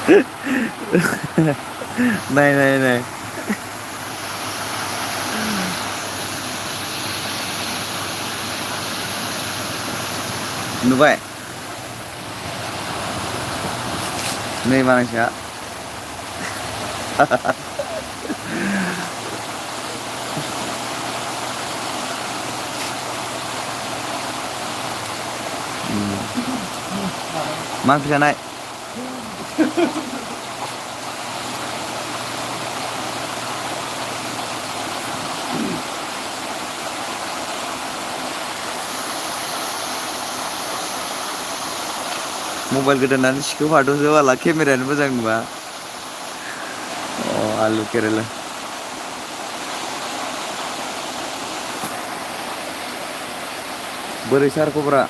नाय नाय नाय नुबाय नै मानसिया मा ओंख्रि जानाय मबाइल गोदानानो सिखोफादोंसो बाला केमेरायानो मोजां नुवा अ आलु केरेला बोरै सार खबरा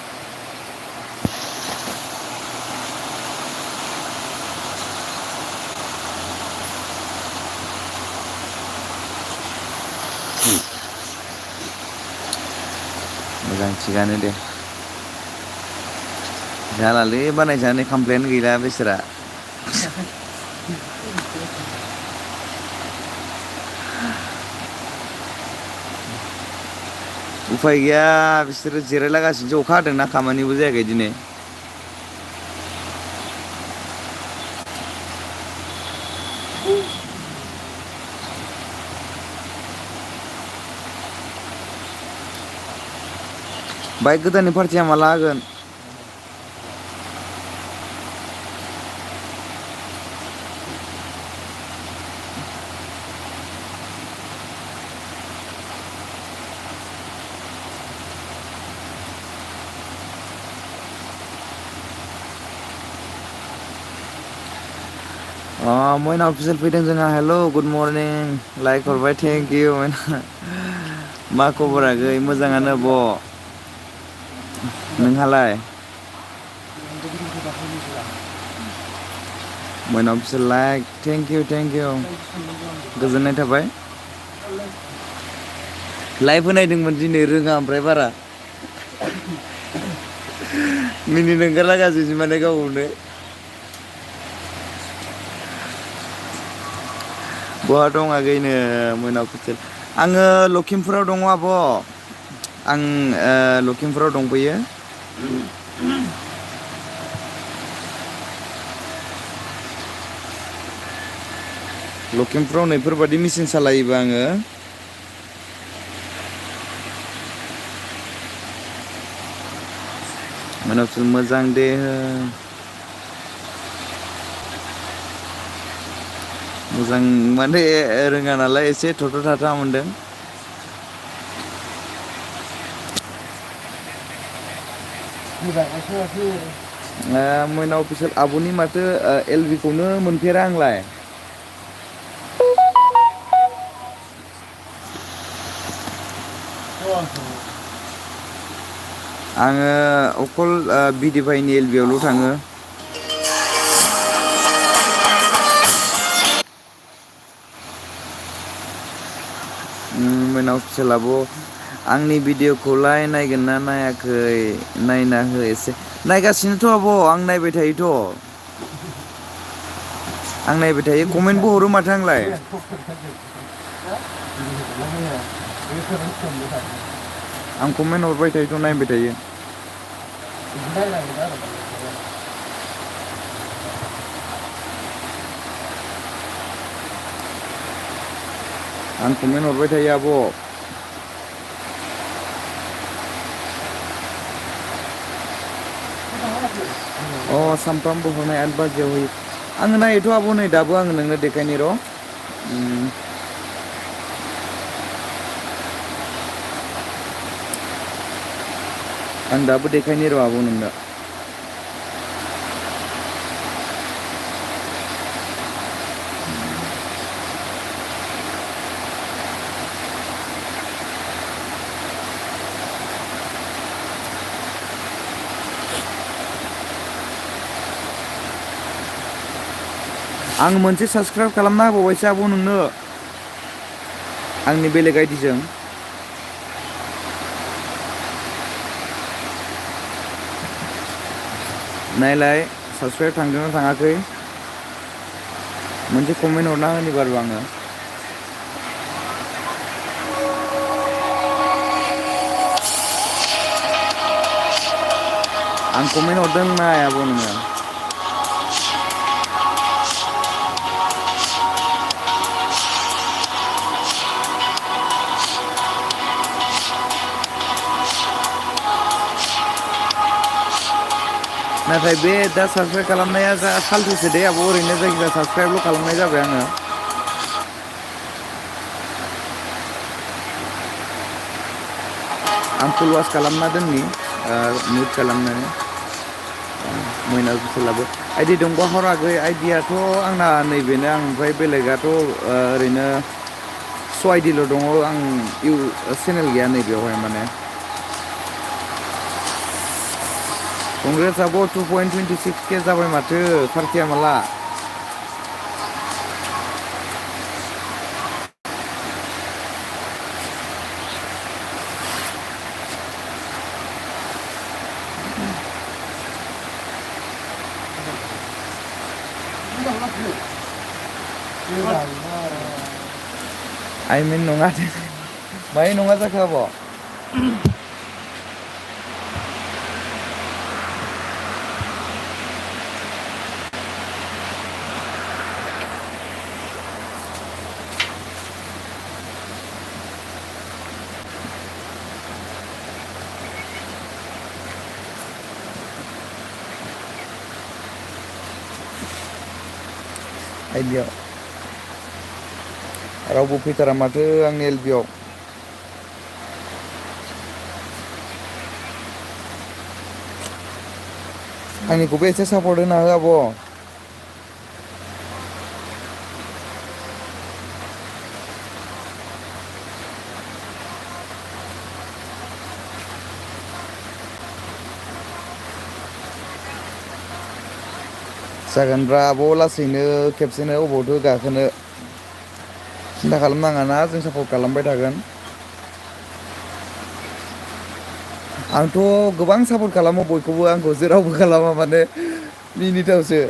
मोजां थिगानो दे जालालै बानायजानो कमप्लेन गैला बेसोरा उफाय गैया बिसोरो जिरायलागासिनोसो अखा हादोंना खामानिबो जायाखै दिनै बाइक गोदाननि पार्टिया माला होगोन मोना अफिसियेल फैदों जोंहा हेल' गुड मर्निं लाइक हरबाय थेंक इउ मा खबरा गै मोजाङानो ब नोंहालाय मोना अफिसियेल लाइक थेंक इउ गोजोननाय थाबाय लाइभ होनायदोंमोन दिनै रोङा ओमफ्राय बारा मिनिनो ओंखारलागासिनो माने गावखौनो बहा दं आगैनो मोना अफिसियेल आङो लखिमपुराव दङ आब' आं लखिमपुराव दंफैयो लखिमपुराव नैफोरबायदि मेचिन सालायोबो आङो मोना अफिसियेल मोजां दे मोजां माने रोङा नालाय एसे थथ' थाथा मोनदों मोना अफिसियेल आब'नि माथो एलबि खौनो मोनफेरा आंलाय आङो अकल बिडिभाइनि एलबिआवल' थाङो मोना अफिसियेल आब' आंनि भिडिअखौलाय नायगोन ना नायाखै नायना हो एसे नायगासिनोथ' आब' आं नायबाय थायोथ' आं नायबाय थायो कमेन्टबो हरो माथो आंलाय आं कमेन्ट हरबाय थायोथ' नायबाय थायो आं कमेन्ट हरबाय थायो आब' सामफ्रामबो हरनाय 8 बाजियाव होयो आङो नायोथ' आब' नै दाबो आङो नोंनो देखायनि र' आं दाबो देखायनि र' आब' नोंनो आं मोनसे साबस्क्राइब खालामना होबावबायसो आब' नोंनो आंनि बेलेग आइडिजों नायलाय साबस्क्राइब थांदोंना थाङाखै मोनसे कमेन्ट हरना होनि बारु आङो आं कमेन्ट हरदों नाय आब' नोङो नाथाय बे दा साबसक्राइब खालामनाया जा फाल्थुसो दे आब' ओरैनो जायखिजाया साबसक्राइबल' खालामनाय जाबाय आङो आं फुल वास खालामना दोननि मिउट खालामनानै मोनायाव सोलाबो आइदि दंबा हर आगै आइदियाथ' आंना नैबेनो आं ओमफ्राय बेलेगाथ' ओरैनो स'आइदिल' दङ आं चेनेल गैया नैबेयावहाय माने कंग्रेस आब' 2.26K जाबाय माथो पार्टिया माला आइमिन नङा माय नङा जाखो आब' आइदियाव रावबो फैथारा माथो आंनि एलबियाव आंनिखौबो एसे सापर्ट होना हो आब' जागोनब्रा आब' लासैनो खेबसेनो अबावथो गाखोनो सिन्था खालामनाङा ना जों सापर्ट खालामबाय थागोन आंथ' गोबां सापर्ट खालामो बयखौबो आंखौ जेरावबो खालामा माने मिनिथावसो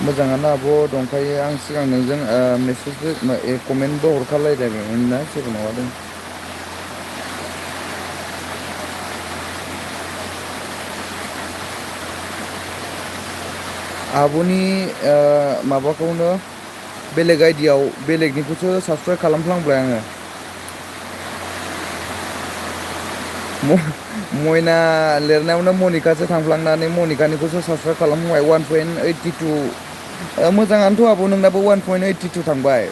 मोजाङानो आब' दंखायो आं सिगां नोंजों मेसेजबो कमेन्टबो हरखालायबायमोन ना जेबो नङा दे आब'नि माबाखौनो बेलेग आइडियाव बेलेगनिखौसो साबसक्राइब खालामफ्लांबाय आङो मयना लिरनायावनो मनिकासो थांफ्लांनानै मनिकानिखौसो साबसक्राइब खालामबाय 1.82 मोजाङानोथ' आब' नोंनाबो 1.82 थांबाय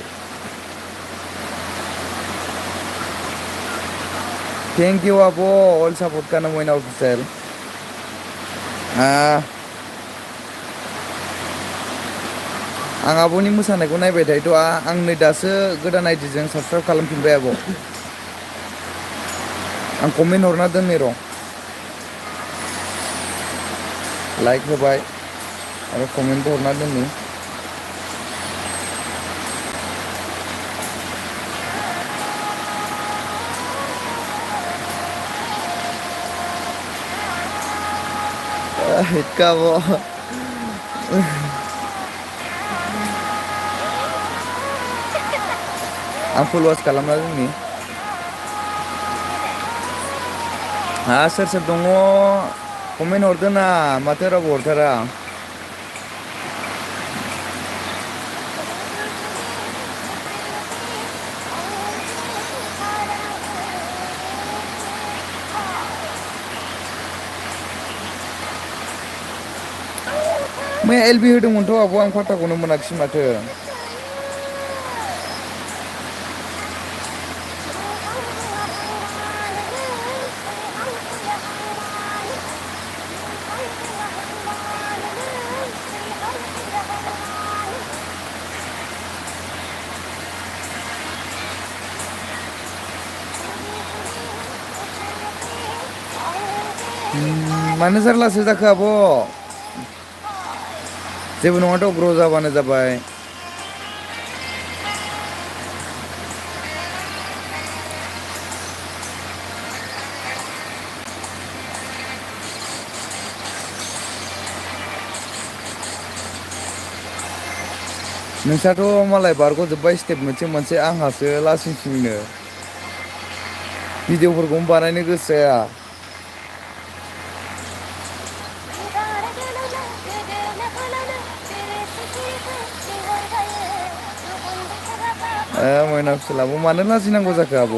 थेंक इउ आब' अल सापर्ट खाना मयना अफिसियेल आं आब'नि मोसानायखौ नायबाय थायोथ' आं नै दासो गोदान आइडिजों साबसक्राइब खालामफिनबाय आब' आं कमेन्ट हरना दोननि र' लाइक होबाय आरो कमेन्टबो हरना दोननि हिटका आब' आं फुल वास खालामना दोननि सोर सोर दङ कमेन्ट हरदो ना माथो रावबो हरथारा मैया एलबि होदोंमोनथ' आब' आं फात्ताखौनो मोनाखिसै माथो। मानो जारलासो जाखो आब'? जेबो नङाथ' ग्र' जाबानो जाबाय। नोंस्राथ' मालाय बारग'जोब्बाय स्टेप मोनसे मोनसे आंहासो लासिंसिंनो भिडिअ'फोरखौनो बानायनो गोसो जाया। मैना फिसालाबो मानो लाजिनांगौ जाखो आब'?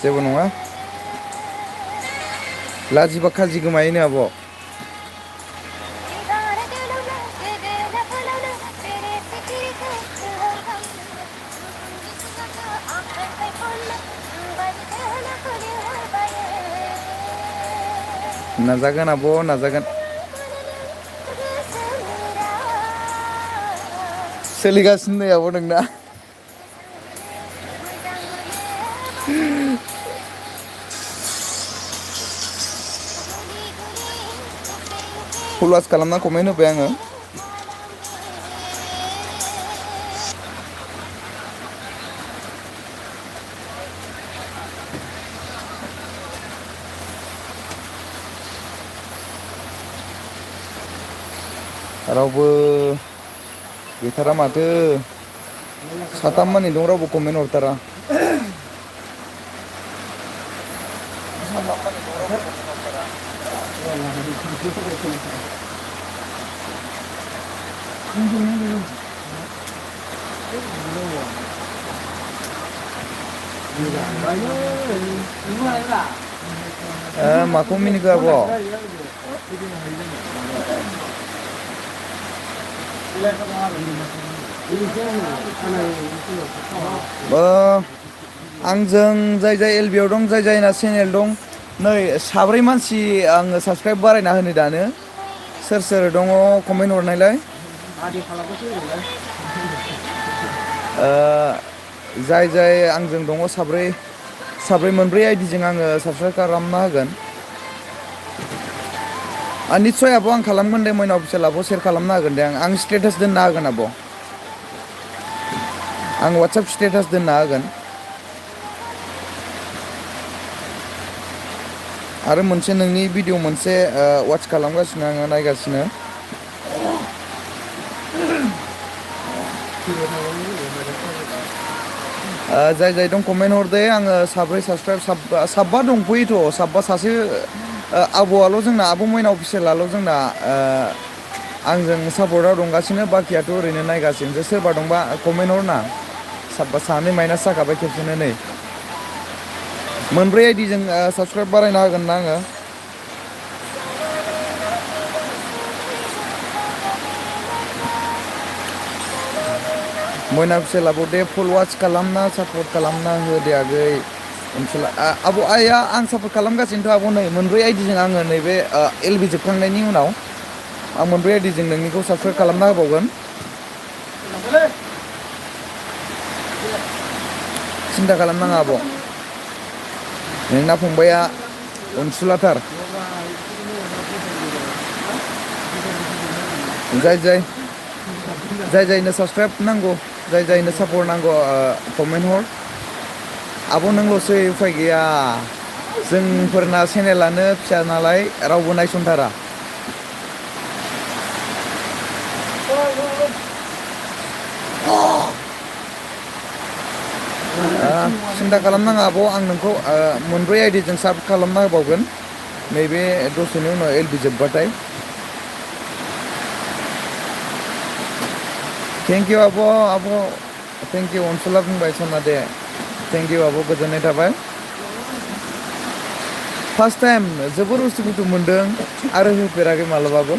जेबो नङा। लाजिबा खाजि गोमायोनो आब'। नाजागोन आब' नाजागोन। सोलिगासिनो नै आब' नोंना। फल'वार्स खालामना कमेन्ट होबाय आङो। रावबो गैथारा माथो। साथाम मानि दं रावबो कमेन्ट हरथारा। माखौ मिनिखो आब'? आंजों जाय जाय एलबिआव दं जाय जायना चेनेल दं नै 4 मानसि आङो साबसक्राइब बारायना होनो दानो। सोर सोर दङ कमेन्ट हरनायलाय। जाय जाय आंजों दङ साब्रै मोनब्रै आइडिजों आङो साबसक्राइब खालामना होगोन। निस्सय आब' आं खालामगोन दे मैना अफिसियेल आब' सेयार खालामना होगोन दे आं स्टेटास दोनना होगोन आब'। आं वाट्सएप स्टेटास दोनना होगोन। आरो मोनसे नोंनि भिडिअ मोनसे वाच खालामगासिनो आङो नायगासिनो। जाय जाय दं कमेन्ट हरदे आङो साब्रै साबसक्राइब साबा दंफैयोथ' साबा सासे आब'आल' जोंना आब' मैना अफिसियेलाल' जोंना आंजों सापर्टआव दंगासिनो बाखियाथ' ओरैनो नायगासिनोसो सोरबा दंबा कमेन्ट हरना। साबा सानै माइनास जाखाबाय खेबसेनो नै। मोनब्रै आइडिजों साबसक्राइब बारायना होगोन ना आङो। मैना अफिसियेल आब' दे फुल वाच खालामना सापर्ट खालामना हो दे आगै। आब' आइया आं सापर्ट खालामगासिनोथ' आब' नै मोनब्रै आइडिजों आङो नैबे एलबि जोबखांनायनि उनाव आं मोनब्रै आइडिजों नोंनिखौ साबसक्राइब खालामना होबावगोन। सिन्था खालामनाङा आब'। नोंना फंबाया अनसुलाथार। जाय जायनो साबसक्राइब नांगौ जाय जायनो सापर्ट नांगौ कमेन्ट हर। आब' नोंल'सै उफाय गैया जोंफोरना चेनेलानो फिसा नालाय रावबो नायसनथारा। सिन्था खालामनाङा आब' आं नोंखौ मोनब्रै आइडिजों साब खालामना होबावगोन नैबे दसेनि उनाव एलबि जोबबाथाय। थेंक इउ आब' थेंक इउ अनसुला बुंबाय सना दे थेंक इउ आब' गोजोननाय थाबाय। फार्स्ट टाइम जोबोर उसुखुथु मोनदों आरो होफेराखै मालाबाबो।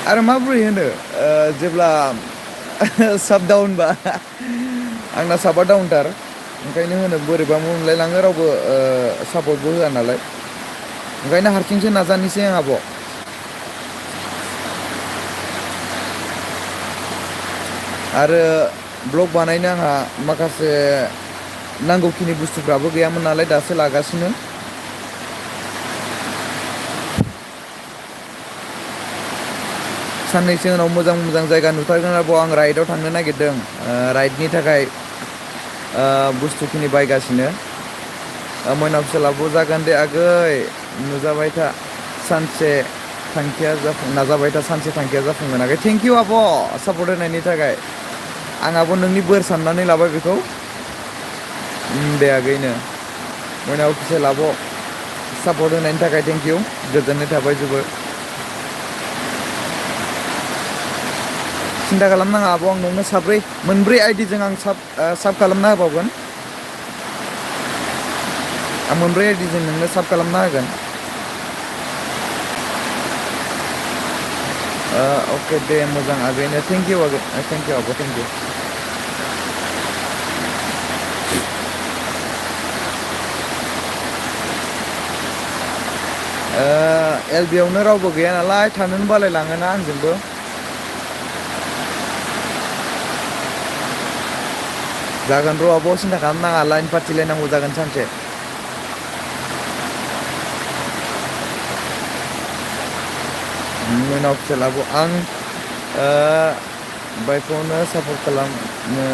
आरो माबोरै होनो जेब्ला साब डाउन बा आंना साबा डाउनथार ओंखायनो होनो बोरैबा मोनलायलाङो रावबो सापर्टबो होआ नालाय ओंखायनो हारसिंसो नाजानोसै आं आब'। आरो ब्लग बानायनो आंहा माखासे नांगौखिनि बुस्थुफ्राबो गैयामोन नालाय दासो लागासिनो। साननैसो उनाव मोजां मोजां जायगा नुथारगोन आब' आं राइडआव थांनो नागिरदों राइडनि थाखाय बुस्थुखिनि बायगासिनो। मोनायाव फिसालाबो जागोन दे आगै नुजाबाय था सानसे थांखिया नाजाबाय था सानसे थांखिया जाफुंगोन आगै थेंक इउ आब' सापर्ट होनायनि थाखाय। आंहाबो नोंनि बोर साननानै लाबाय बेखौ। दे आगैनो मोनायाव फिसाला आब' सापर्ट होनायनि थाखाय थेंक इउ गोजोननाय थाबाय जोबोर। सिन्था खालामनाङा आब' आं नोंनो मोनब्रै आइडिजों आं साब खालामना होबावगोन। आं मोनब्रै आइडिजों नोंनो साब खालामना होगोन। अके दे मोजां आगैनो थेंक इउ आगै थेंक इउ आब' थेंक इउ। एलबियावनो रावबो गैया नालाय थानोनो बालायलाङोना आंजोंबो। जागोन र' आब' सिन्था खालामनाङा लाइन फाथिलायनांगौ जागोन सानसे। मोनायाव फिसालाबो आं बाइकखौनो सापर्ट खालामनो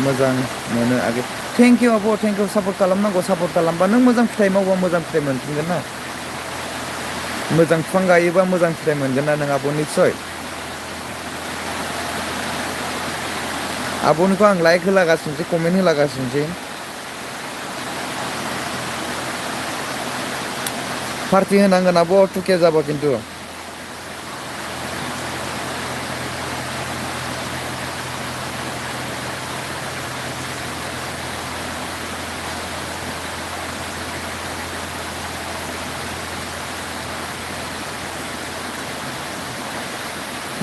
मोजां मोनो आगै थेंक इउ आब' थेंक इउ सापर्ट खालामनांगौ सापर्ट खालामबा नों मोजां फिथाइ मावबा मोजां फिथाइ मोनफिनगोन ना। मोजां बिफां गायोबा मोजां फिथाइ मोनगोन ना नों आब' निस्सय। आब'निखौ आं लाइक होलागासिनोसै कमेन्ट होलागासिनोसै। पार्टि होनांगोन आब' 2K जाबा खिन्थु।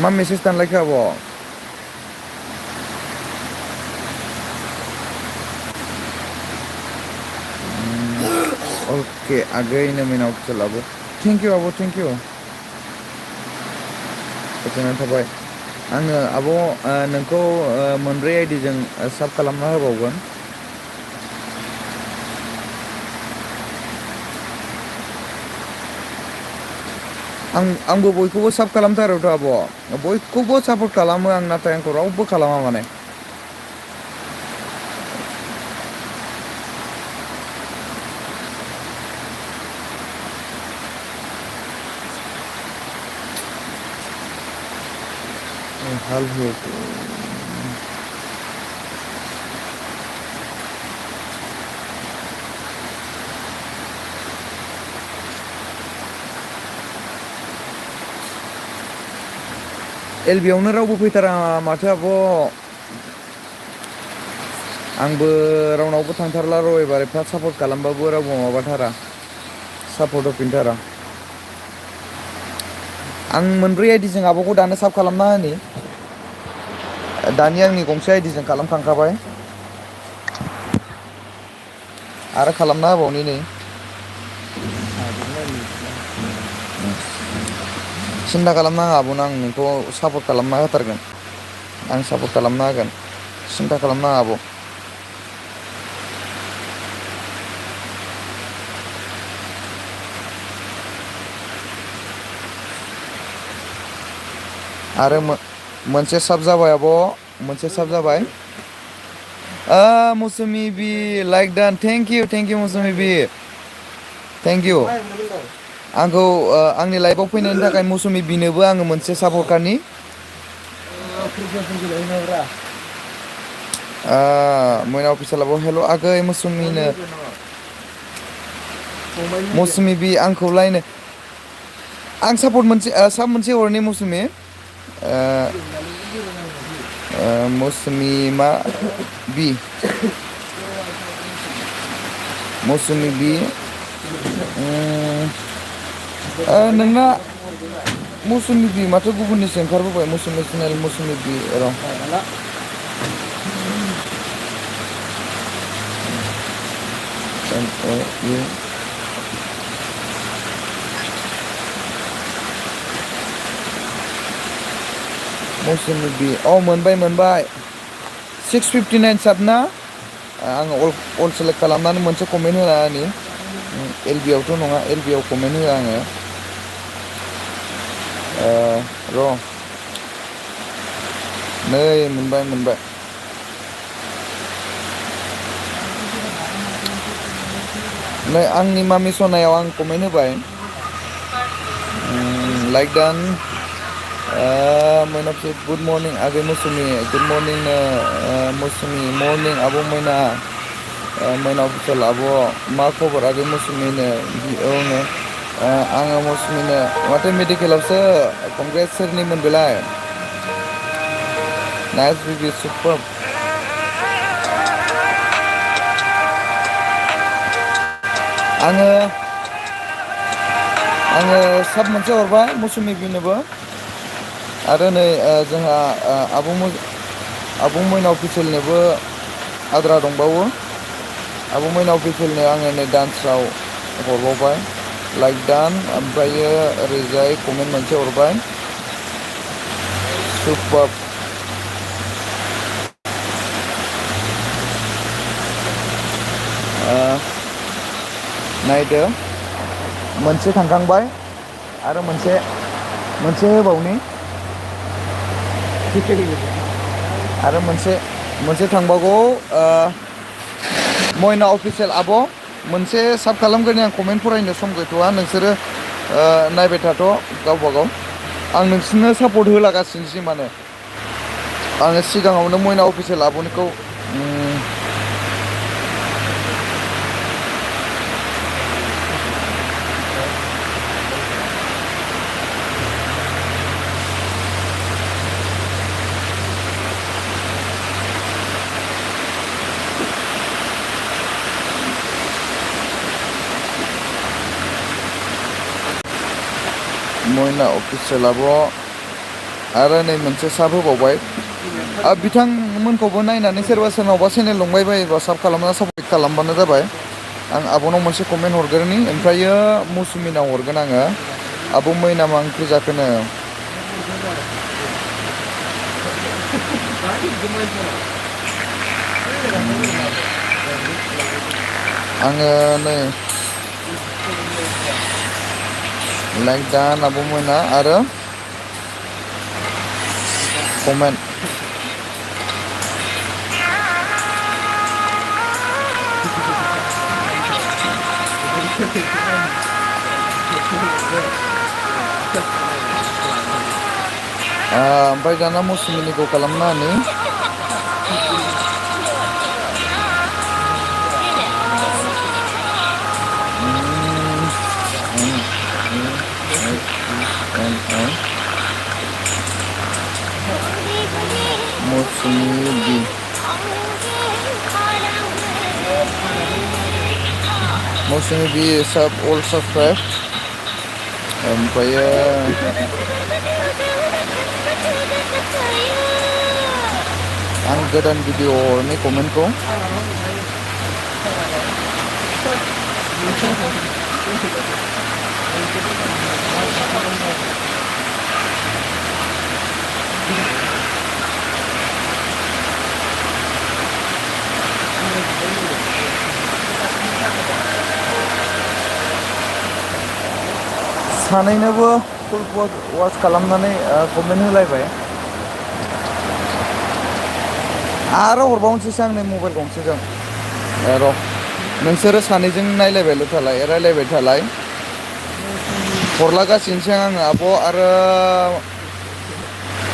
मा मेसेज दानलायखो आब'? अके आगैनो मोनायाव फिसालाबो थेंक इउ आब' थेंक इउ गोजोननाय थाबाय। आङो आब' नोंखौ मोनब्रै आइडिजों साब खालामना होबावगोन। आंबो बयखौबो साब खालामथारोथ' आब' बयखौबो सापर्ट खालामो आं नाथाय आंखौ रावबो खालामा माने। हाल एलबियावनो रावबो फैथारा माथो आब'। आंबो रावनावबो थांथारला र' एबार एफा सापर्ट खालामबाबो रावबो माबाथारा सापर्ट होफिनथारा। आं मोनब्रै आइडिजों आब'खौ दानो साब खालामना होनि दानि आंनि गंसे आइडिजों खालामखांखाबाय आरो खालामना होबावनि नै। सिन्था खालामनाङा आब'नो आं नोंखौ सापर्ट खालामना होथारगोन। आं सापर्ट खालामना होगोन सिन्था खालामनाङा आब'। आरो मोनसे साब जाबाय आब' मोनसे साब जाबाय। मौसुमि बि लाइक डान थेंक इउ मौसुमि बि थेंक इउ। आंखौ आंनि लाइफआव फैनायनि थाखाय मौसुमि बिनोबो आङो मोनसे साब हरखानि। मोनायाव फिसालाबो हेल' आगै मौसुमिनो मौसुमि बि आंखौलायनो आं सापर्ट मोनसे साब मोनसे हरनि मौसुमि मौसुमि मा बि मौसुमि बि नोंना 𝒒𝒏𝒏 माथो गुबुननिसो ओंखारबोबाय 𝒒𝒏𝒏 चेनेल 𝒒𝒏𝒏 र' MAU 𝒒𝒏𝒏 मोनबाय 659 साब ना आं अल सेलेक्ट खालामनानै मोनसे कमेन्ट होआ नि LB आवथ' नङा LB आव कमेन्ट होआ आङो र' नै मोनबाय नै आंनि मामि सनायाव आं कमेन्ट होबाय लाइक डान मैना गुड मर्निं आगै मौसुमि गुड मर्निं मौसुमि मर्निं आब' मैना मैना अफिसियेल आब' मा खबर आगै मौसुमिनो औनो आङो मौसुमिनो माथो मेडिकेलावसो कंग्रेस सोरनिमोन बेलाय नाइस बेबि सुपार आङो साब मोनसे हरबाय मौसुमि बिनोबो आरो नै जोंहा आब' मैना अफिसियेलनोबो आद्रा दंबावो आब' मैना अफिसियेलनो आङो नै डान्सआव हरबावबाय लाइक डान ओमफ्रायो ओरैजाय कमेन्ट मोनसे हरबाय सुपार नायदो मोनसे थांखांबाय आरो मोनसे होबावनि आरो मोनसे थांबावगौ मैना अफिसियेल आब' मोनसे साब खालामग्रोनि आं कमेन्ट फरायनो सम गैथ'आ नोंसोरो नायबाय थाथ' गावबा गाव आं नोंसोरनो सापर्ट होलागासिनोसै माने आङो सिगाङावनो मैना अफिसियेल आब'निखौ मैना अफिसियेल आब' आरो नै मोनसे साब होबावबाय बिथांमोनखौबो नायनानै सोरनावबा चेनेल दंबाय बायोबा साब खालामना साबस्क्राइब खालामबानो जाबाय आं आब'नाव मोनसे कमेन्ट हरग्रोनि ओमफ्रायो मौसुमिनाव हरगोन आङो आब' मैना मा ओंख्रि जाखोनो आङो नै लाइक डान आब' मैना आरो कमेन्ट ओमफ्राय दाना मौसुमिनिखौ खालामना होनि 𝒒𝒏𝒏 सब अल सब्सक्राइब ओमफ्रायो आं गोदान भिडिअ हरनि कमेन्टखौ सानैनोबो फुल वाच खालामनानै कमेन्ट होलायबाय आरो हरबावनोसैसो आं नै मबाइल गंसेजों र' नोंसोरो सानैजों नायलायबायल' थालाय रायलायबाय थालाय हरलागासिनोसै आङो आब' आरो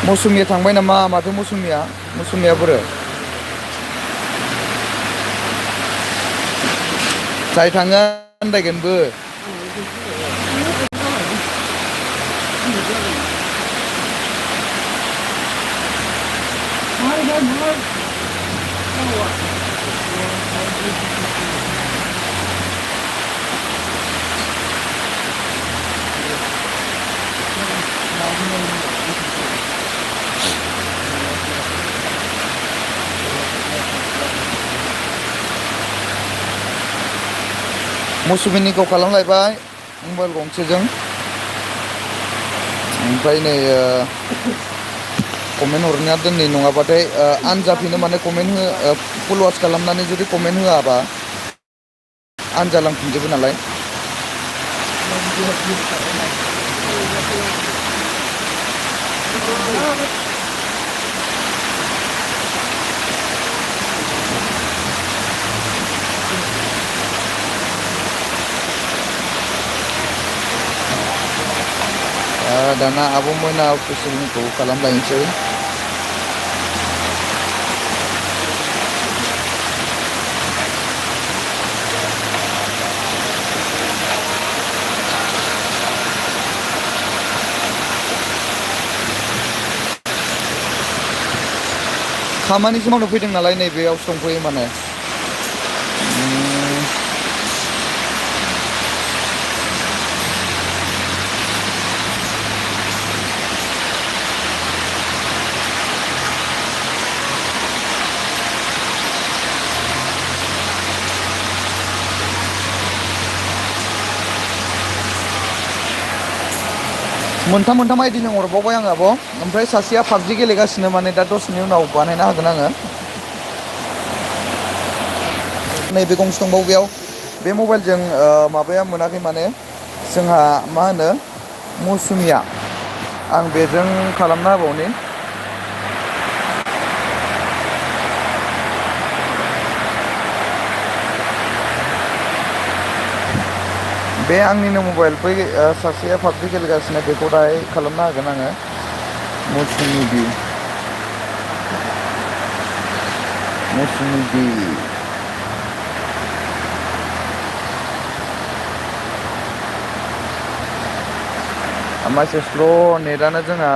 मौसुमिया थांबाय नामा माथो मौसुमिया बोरो जाय थाङो आन्दायगोनबो मौसुमिनिखौ खालामलायबाय मबाइल गंसेजों ओमफ्राय नै कमेन्ट हरनाया दोनै नङाबाथाय आनजाफिनो माने कमेन्ट हो फल'वार्स खालामनानै जुदि कमेन्ट होआबा आनजालांफिनजोबो नालाय दाना आब' मोना अफिसियेलनिखौ खालामलायनोसै खामानिसो मावनो फैदों नालाय नैबेयाव संफैयो माने मोनथाम आइडिजों हरबावबाय आं आब' ओमफ्राय सासेया पाबजि गेलेगासिनो माने दा दसेनि उनाव बानायना होगोन आङो नैबे गंसे दंबावो बेयाव बे मबाइलजों माबाया मोनाखै माने जोंहा मा होनो मौसुमिया आं बेजों खालामना होबावनि बे आंनिनो मबाइल बै सासेया पाबजि गेलेगासिनो बेखौ दाहाय खालामना होगोन आङो मौसुमि मासे स्ल' नेटानो जोंहा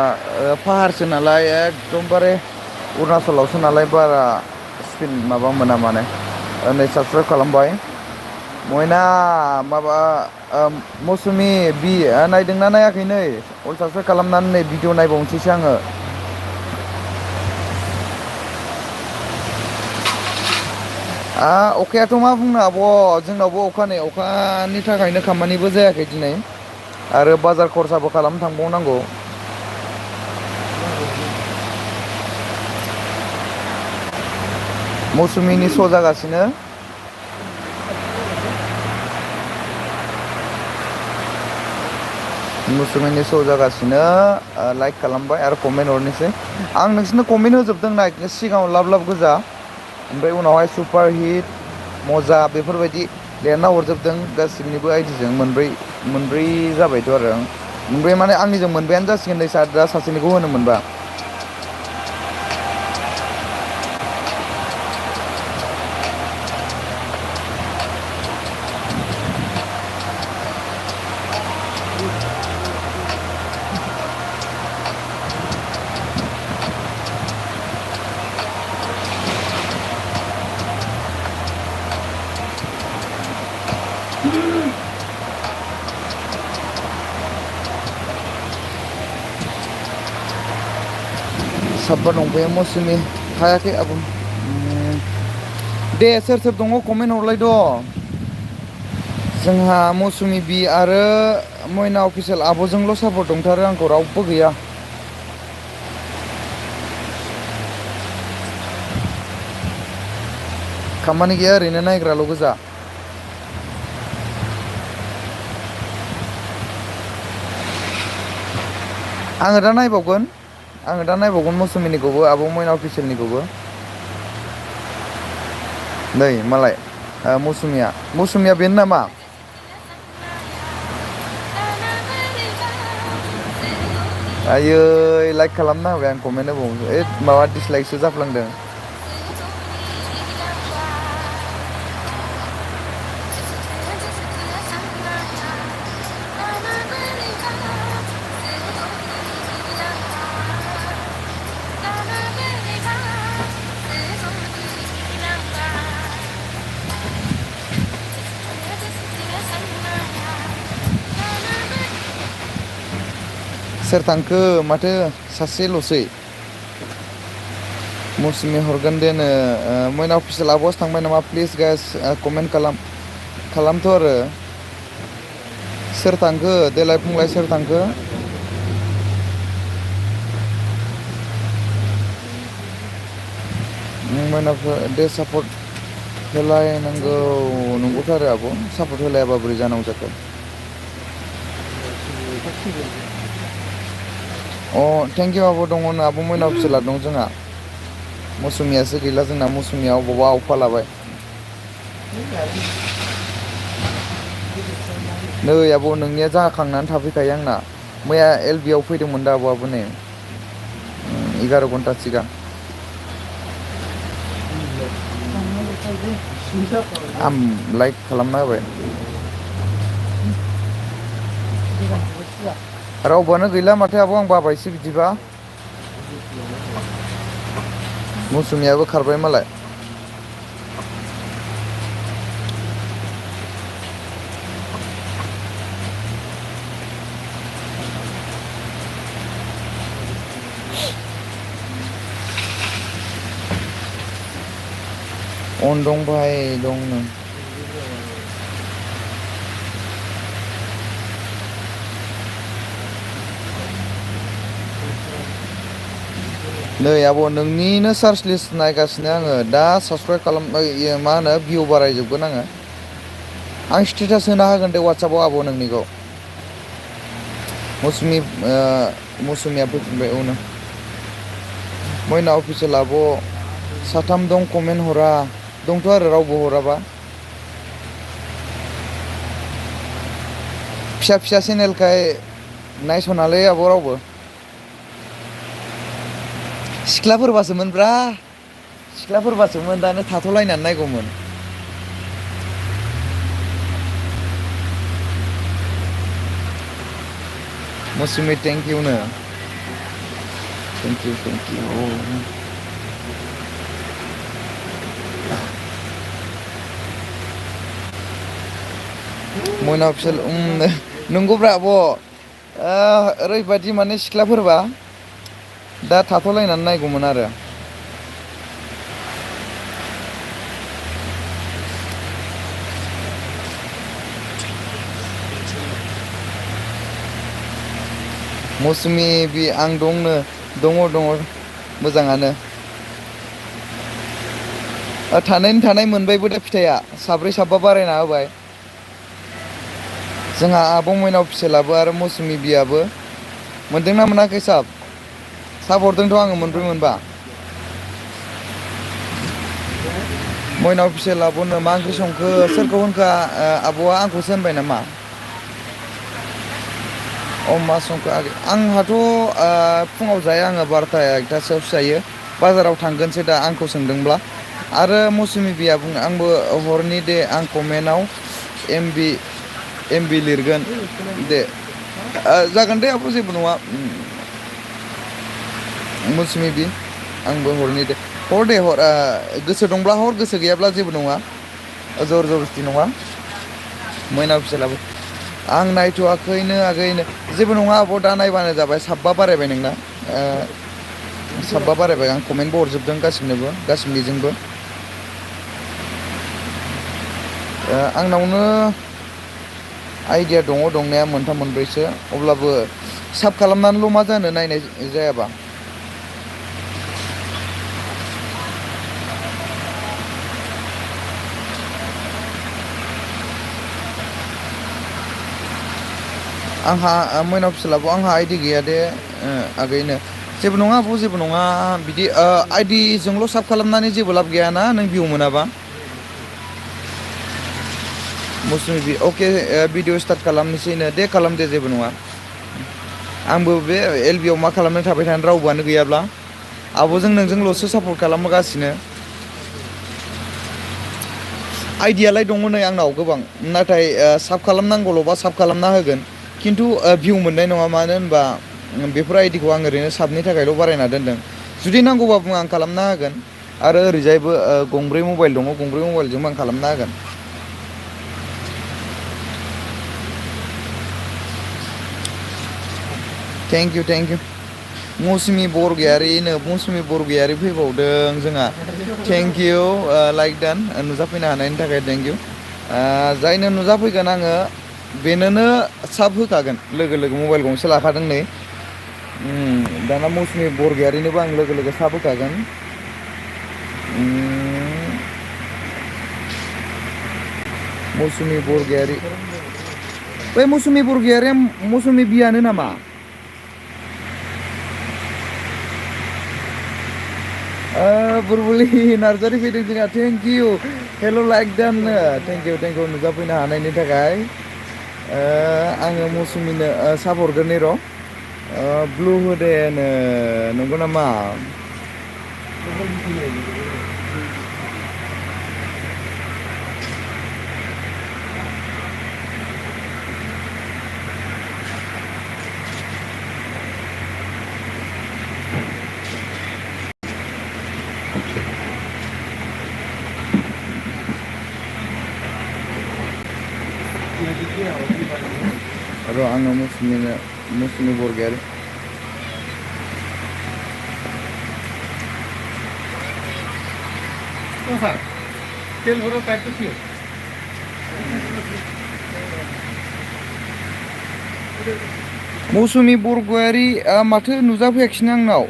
पाहारसो नालाय एकदमबारे अरुणाचलावसो नालाय बारा स्पिड माबा मोना माने नै साबसक्राइब खालामबाय मयना माबा मौसुमि बि नायदोंना नायाखै नै अल साबसक्राइब खालामनानै नै भिडिअ नायबावनोसैसो आङो अखायाथ' मा बुंनो आब' जोंनावबो अखा नै अखानि थाखायनो खामानिबो जायाखै दिनै आरो बाजार खरसाबो खालामनो थांबावनांगौ मौसुमिनि श' जागासिनो मौसुमिनि श' जागासिनो लाइक खालामबाय आरो कमेन्ट हरनोसै आं नोंसोरनो कमेन्ट होजोबदों ना सिगाङाव लाभ लाभ गोजा ओमफ्राय उनावहाय सुपार हिट मजा बेफोरबायदि लिरना हरजोबदों गासिबनिबो आइडिजों मोनब्रै जाबायथ' आरो मोनब्रै माने आंनिजों मोनबायानो जासिगोन नै दा सासेनिखौ होनो मोनबा साबबा दंबायो मौसुमि हायाखै आब' दे सोर दङ कमेन्ट हरलायद' जोंहा मौसुमि बि आरो मयना अफिसियेल आब'जोंल' सापर्ट दंथारो आंखौ रावबो गैया खामानि गैया ओरैनो नायग्राल' गोजा आङो दा नायबावगोन मौसुमिनिखौबो आब' मयना अफिसियेलनिखौबो नै मालाय मौसुमिया बेनो नामा आयै लाइक खालामना होबाय आं कमेन्ट होबावनोसै माबा डिसलाइकसो जाफ्लांदों सोर थांखो माथो सासेल'सै मौसुमि हरगोन देनो मयना अफिसियेल आब'आसो थांबाय नामा प्लिज गाइस कमेन्ट खालामथ' आरो सोर थांखो देलाय बुंलाय सोर थांखो मैनाफोर दे सापर्ट होलायनांगौ नंगौथ' आरो आब' सापर्ट होलायाबा बोरै जानांगौ जाखो अ थेंक इउ आब' दङ आब' मैना फिसाला दं जोंहा मौसुमियासो गैला जोंना मौसुमिया अबावबा आवफा लाबाय नै आब' नोंनिया जाखांनानै थाफैखायो आंना मैया एल बि आव फैदोंमोन दा आब'आबो नै 11 घन्टा सिगां आं लाइक खालामना होबाय रावबोआनो गैला माथो आब' आं बाबायसो बिदिबा मौसुमियाबो खारबाय मालाय अन दं भाई दं नों नै आब' नोंनिनो सार्च लिस्ट नायगासिनो आङो दा साबसक्राइब खालाम मा होनो भिउ बारायजोबगोन आङो आं स्टेटास होना होगोन दे वाट्सएपआव आब' नोंनिखौ मौसुमिया फैफिनबाय औ नों मैना अफिसियेल आब' साथाम दं कमेन्ट हरा दंथ' आरो रावबो हराबा फिसा फिसा चेनेलखाय नायस'नालै आब' रावबो सिख्लाफोरबासोमोन दानो थाथ'लायनानै नायगौमोन मौसुमि थेंक इउ नो थेंक इउ मैना अफिसियेल नंगौब्रा आब' ओरैबायदि माने सिख्लाफोरबा दा थाथ'लायनानै नायगौमोन आरो मौसुमि बि आं दङ मोजाङानो थानाय मोनबायबो दा फिथाइया साब्रै साबा बारायना होबाय जोंहा आब' मैना अफिसियेलाबो आरो मौसुमि बियाबो मोनदोंना मोनाखै साब हरदोंथ' आङो मोनब्रै मोनबा मैना अफिसियेल आब'नो मा ओंख्रि संखो सोरखौ होनखो आब'आ आंखौसो होनबाय नामा अ मा संखो आंहाथ' फुङाव जाया आङो 12ता 1तासोआवसो जायो बाजाराव थांगोनसो दा आंखौ सोंदोंब्ला आरो मौसुमि बिया बुङो आंबो हरनि दे आं कमेन्टआव एमबि लिरगोन दे जागोन दे आब' जेबो नङा मौसुमि बि आंबो हरनि दे हर गोसो दंब्ला हर गोसो गैयाब्ला जेबो नङा जर जबस्थि नङा मैना अफिसियेलाबो आं नायथ'वाखैनो आगैनो जेबो नङा आब' दा नायबानो जाबाय साबा बारायबाय नोंना साबा बारायबाय आं कमेन्टबो हरजोबदों गासिनिजोंबो आंनावनो आइडिया दङ दंनाया मोनथाम मोनब्रैसो अब्लाबो साब खालामनानैल' मा जानो नायनाय जायाबा आंहा मैना अफिसियेलाबो आंहा आइडि गैया दे आगैनो जेबो नङा आब' जेबो नङा बिदि आइडिजोंल' साब खालामनानै जेबो लाब गैयाना नों भिउ मोनाबा मौसुमि बि अके भिडिअ स्टार्ट खालामनोसैनो दे खालाम दे जेबो नङा आंबो बे एलबि आव मा खालामनो थाबाय थानो रावबोआनो गैयाब्ला आब'जों नोंजोंल'सो सापर्ट खालामगासिनो आइडियालाय दङ नै आंनाव गोबां नाथाय साब खालामनांगौल'बा साब खालामना होगोन खिन्थु भिउ मोननाय नङा मानो होनबा बेफोर आइडिखौ आं ओरैनो साबनि थाखायल' बारायना दोनदों जुदि नांगौबा बुं आं खालामना होगोन आरो ओरैजायबो गंब्रै मबाइल दङ गंब्रै मबाइलजोंबो आं खालामना होगोन थेंक इउ मौसुमि बरगयारि फैबावदों जोंहा थेंक इउ लाइक दान नुजाफैनो हानायनि थाखाय थेंक इउ जायनो नुजाफैगोन आङो बेनोनो साब होखागोन लोगो लोगो मबाइल गंसे लाखादों नै दाना मौसुमि बरगयारिनोबो आं लोगो लोगो साब होखागोन मौसुमि बरगयारि बै मौसुमि बरगयारिया मौसुमि बियानो नामा बुरबुलि नार्जारि फैदों जोंहा थेंक इउ हेल' लाइक दाननो थेंक इउ नुजाफैनो हानायनि थाखाय आङो मौसुमिनो साब हरग्रोनि र' ब्लु होदेनो नंगौ नामा र' आङो मौसुमि बरगयारि मौसुमि बरगयारि माथो नुजाफैयाखिसै आंनाव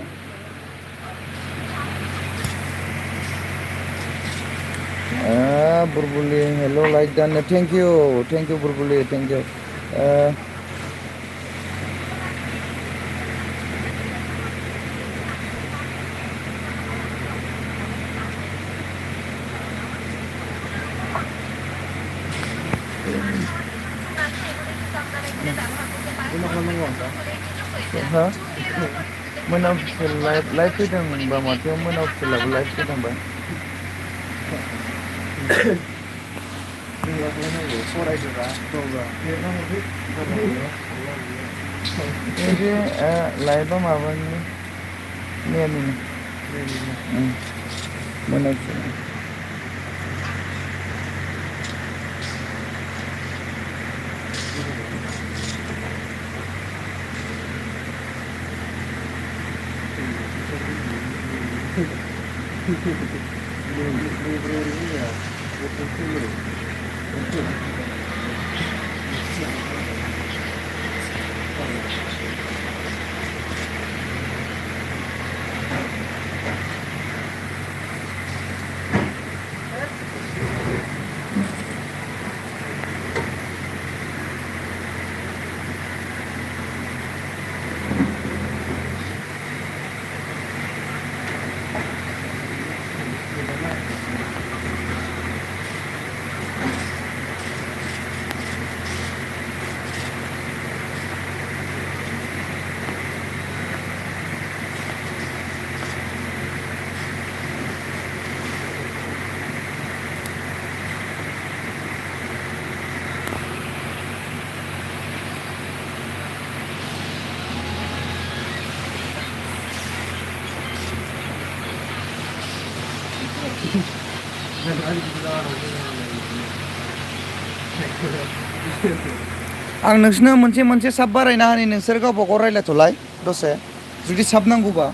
बुरबुलि हेल' लाइक दाननो thank you Burbuli thank you मोनावसो लाइभ फैदों होनबा माथो मोनावसोलाबो लाइभ फैदोंबा बे लाइभआ माबानि मैयानिनो मोनावसो आं नोंसोरनो मोनसे साब बारायना होनि नोंसोर गावबा गाव रायलायथ'लाय दसे जुदि साब नांगौबा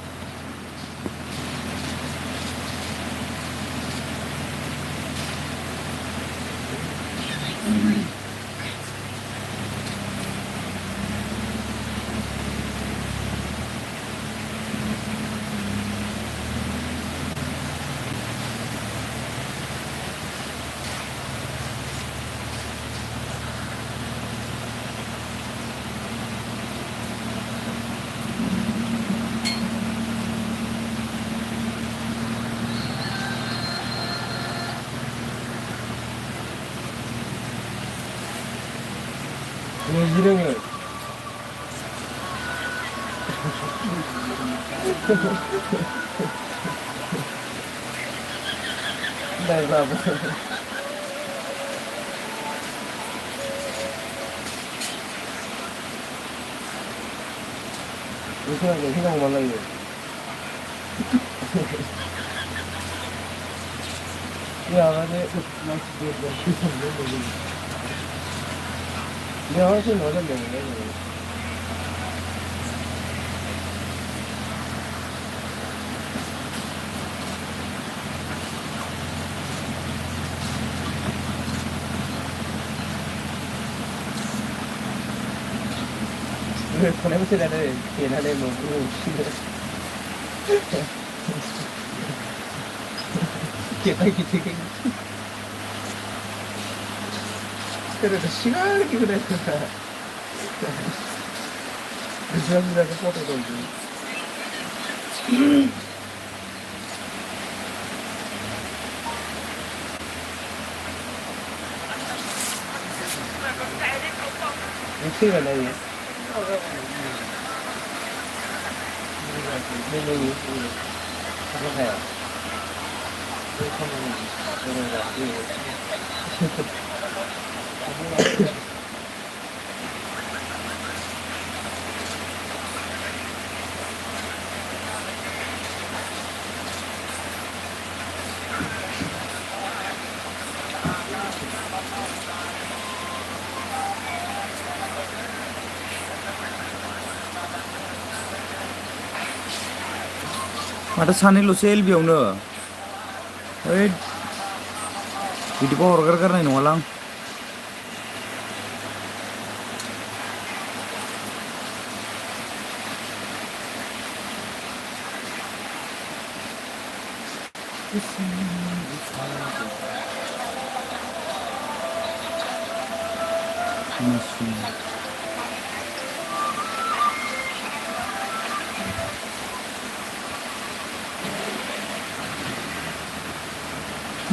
थांनाय बोसोरानो देनानै न'खौ खेबाय गिदिर 그래도 시간이 그랬구나. 늦어지다가 뻗어도 이렇게가 나요. 메뉴이 가져가요. 이렇게 하면 माथो सानैल'सो एलबियावनो ओइ बिदिबा हरगारगारनाय नङालां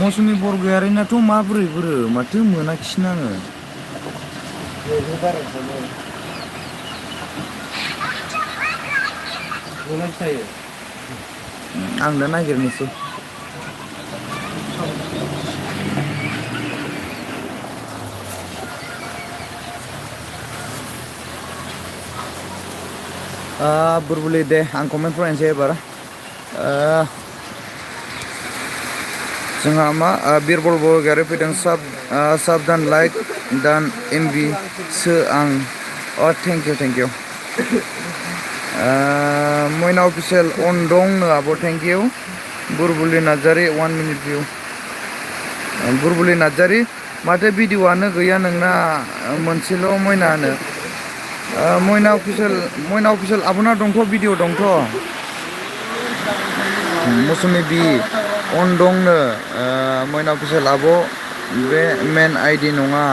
मौसुमि बरगयारिनाथ' माबोरै माथो मोनाखिसैनो आङो आं दा नागिरनोसै बुरबुलि दे आं कमेन्ट फरायनोसै एबार जोंहा मा बिरबल बरगयारि फैदों साबधान लाइक दान एमबि सो आं थेंक इउ मयना अफिसियेल अन दंनो आब' थेंक इउ बुरबुलि नार्जारि 1 मिनिट भिउ बुरबुलि नार्जारि माथो भिडिअ'आनो गैया नोंना मोनसेल' मयनानो मयना अफिसियेल आब'ना दंथ' भिडिअ दंथ' मौसुमि बि अन दंनो मयना अफिसियेल आब' बे मेन आइडि नङा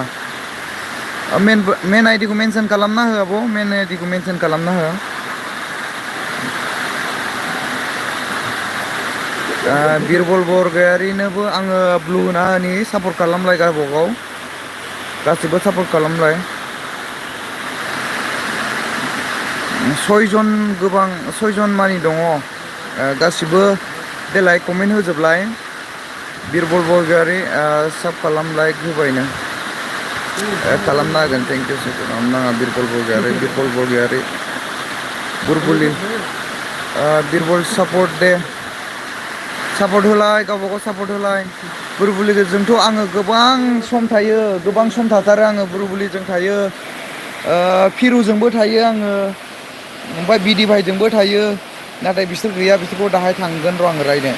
मेन आइडिखौ मेनसन खालामना हो आब' मेन आइडिखौ मेनसन खालामना हो बिरबल बरगयारिनोबो आङो ब्लु होना होनि सापर्ट खालामलाय गावबागाव गासिबो सापर्ट खालामलाय सयजन मानि दङ गासिबो देलाय कमेन्ट होजोबलाय बिरबल बरगयारि साब खालाम लाइक होबायनो खालामना होगोन थेंक इउ खालामनाङा बिरबल बरगयारि बुरबुलि बिरबल सापर्ट दे सापर्ट होलाय गावबागाव सापर्ट होलाय बुरबुलिजोंथ' आङो गोबां सम थायो गोबां सम थाथारो आङो बुरबुलिजों थायो फिरुजोंबो थायो आङो ओमफ्राय बिदि भाइजोंबो थायो नाथाय बिसोर गैया बिसोरखौ दाहाय थांगोन र' आङो रायनो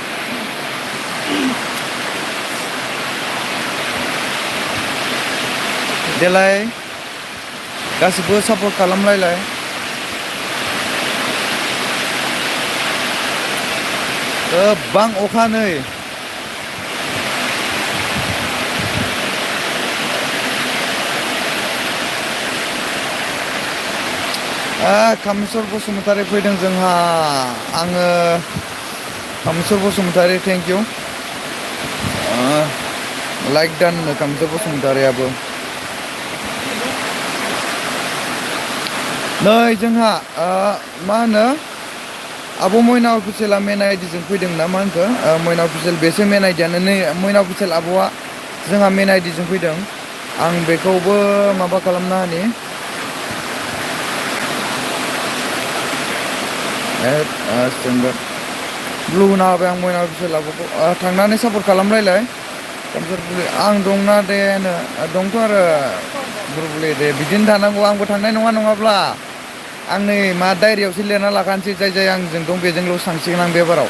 देलाय गासिबो सापर्ट खालामलायलाय गोबां अखा नै कामेस्वर बसुमतारी फैदों जोंहा आङो Kameswar Basumatary thank you like दान कामेस्वर बसुमतारियाबो नै जोंहा मा होनो आब' मयना अफिसियेला मेन आइडिजों फैदों ना मा होनखो मयना अफिसियेल बेसो मेन आइडियानो नै मयना अफिसियेल आब'आ जोंहा मेन आइडिजों फैदों आं बेखौबो माबा खालामना होनि ब्लु होना होबाय आं मयना अफिसियेल आब'खौ थांनानै सापर्ट खालामलायलाय आं दंना दे दंथ' आरो बुरबुलि दे बिदिनो थानांगौ आंबो थांनाय नङा नङाब्ला आं नै मा डायरियावसो लिरना लाखानोसै जाय आंजों दं बेजोंल' थांसिगोन आं बे बाराव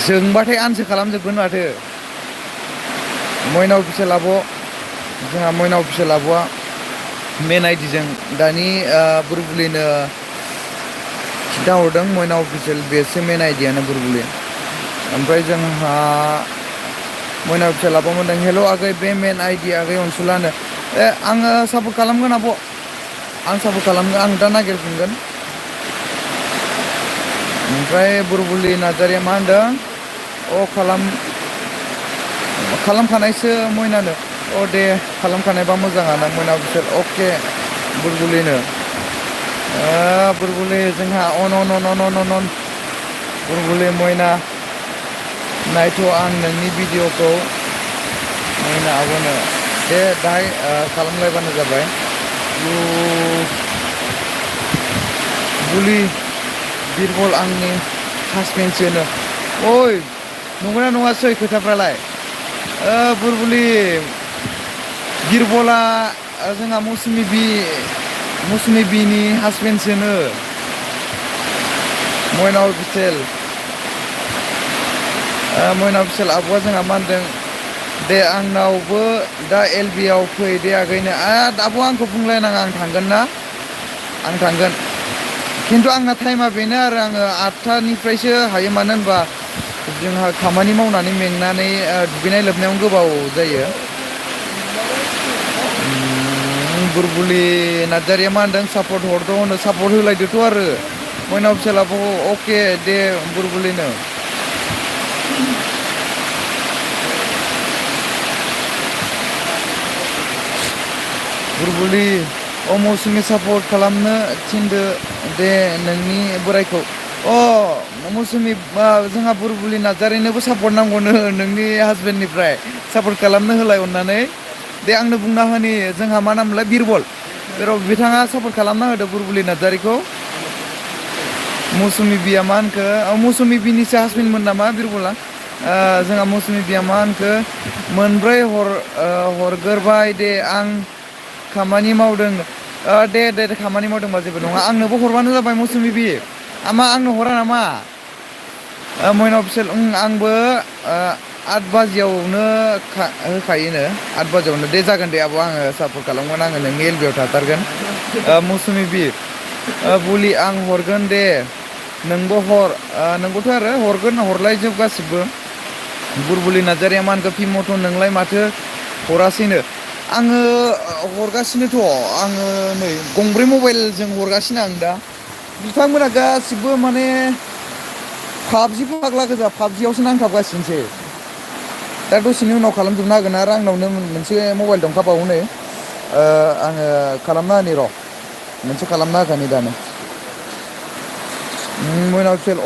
जोंबाथाय आनसो खालामजोबगोन माथो मयना अफिसियेल आब' जोंहा मयना अफिसियेल आब'आ मेन आइडिजों दानि बुरबुलिनो खिन्थाहरदों मयना अफिसियेल बेसो मेन आइडियानो बुरबुलि ओमफ्राय जोंहा मयना अफिसियेलाबो मोनदों हेल' आगै बे मेन आइडि आगै अनसुलानो आङो सापर्ट खालामगोन आब' आं सापर्ट खालामगोन आं दा नागिरफिनगोन ओमफ्राय बुरबुलि नार्जारिया मा होनदों खालामखानायसो मयनानो दे खालामखानायबा मोजाङानो मयना अफिसियेल अके बुरबुलिनो बुरबुलि जोंहा अन बुरबुलि मयना नायथ' आं नोंनि भिडिअखौ मयना आब'नो दे दाहाय खालामलायबानो जाबाय बुलि बिरबल आंनि हासबेन्डसोनो ओइ नंगौना नङासै खोथाफ्रालाय बुरबुलि बिरबला जोंहा मौसुमि बिनि हासबेन्डसोनो मयना अफिसियेल आब'आ जोंहा मा होनदों दे आंनावबो दा LB आव फै दे आगैनो आब' आंखौ बुंलायनाङा आं थांगोन ना आं थांगोन खिन्थु आंना टाइमा बेनो आरो आङो 8टानिफ्रायसो हायो मानो होनबा जोंहा खामानि मावनानै मेंनानै दुगैनाय लोबनायावनो गोबाव जायो बुरबुलि नार्जारिया मा होनदों सापर्ट हरद' होनो सापर्ट होलायदोथ' आरो मयना अफिसियेलाबो अके दे बुरबुलिनो बुरबुलि मौसुमि सापर्ट खालामनो थिनदो दे नोंनि बोरायखौ मौसुमि जोंहा बुरबुलि नार्जारिनोबो सापर्ट नांगौनो नोंनि हासबेन्डनिफ्राय सापर्ट खालामनो होलाय अननानै दे आंनो बुंना होनि जोंहा मा नामलाय बिरबल बिथाङा सापर्ट खालामना होदो बुरबुलि नार्जारिखौ मौसुमि बिया मा होनखो मौसुमि बिनिसो हासबेन्डमोन नामा बिरबला जोंहा मौसुमि बिया मा होनखो मोनब्रै हरग्रोबाय दे आं खामानि मावदों दे खामानि मावदोंबा जेबो नङा आंनोबो हरबानो जाबाय मौसुमि बि आंनो हरा नामा मयना अफिसियेल आंबो 8 बाजियावनो होखायोनो 8 बाजियावनो दे जागोन दे आब' आङो सापर्ट खालामगोन आङो नोंनि LB आव थाथारगोन मौसुमि बि बुलि आं हरगोन दे नोंबो हर नोंबोथ' आरो हरगोन हरलायजोब गासिबो बुरबुलि नार्जारिया मा होनखो फिमथ' नोंलाय माथो हरासैनो आङो हरगासिनोथ' आङो नै गंब्रै मबाइलजों हरगासिनो आं दा बिथांमोना गासिबो माने पाबजि फाग्ला गोजा पाबजियावसो नांथाबगासिनोसै दा दसेनि उनाव खालामजोबनो हागोन आरो आंनावनो मोनसे मबाइल दंखाबावो नै आङो खालामना होनि र' मोनसे खालामना होखानि दानो मयना अफिसियेल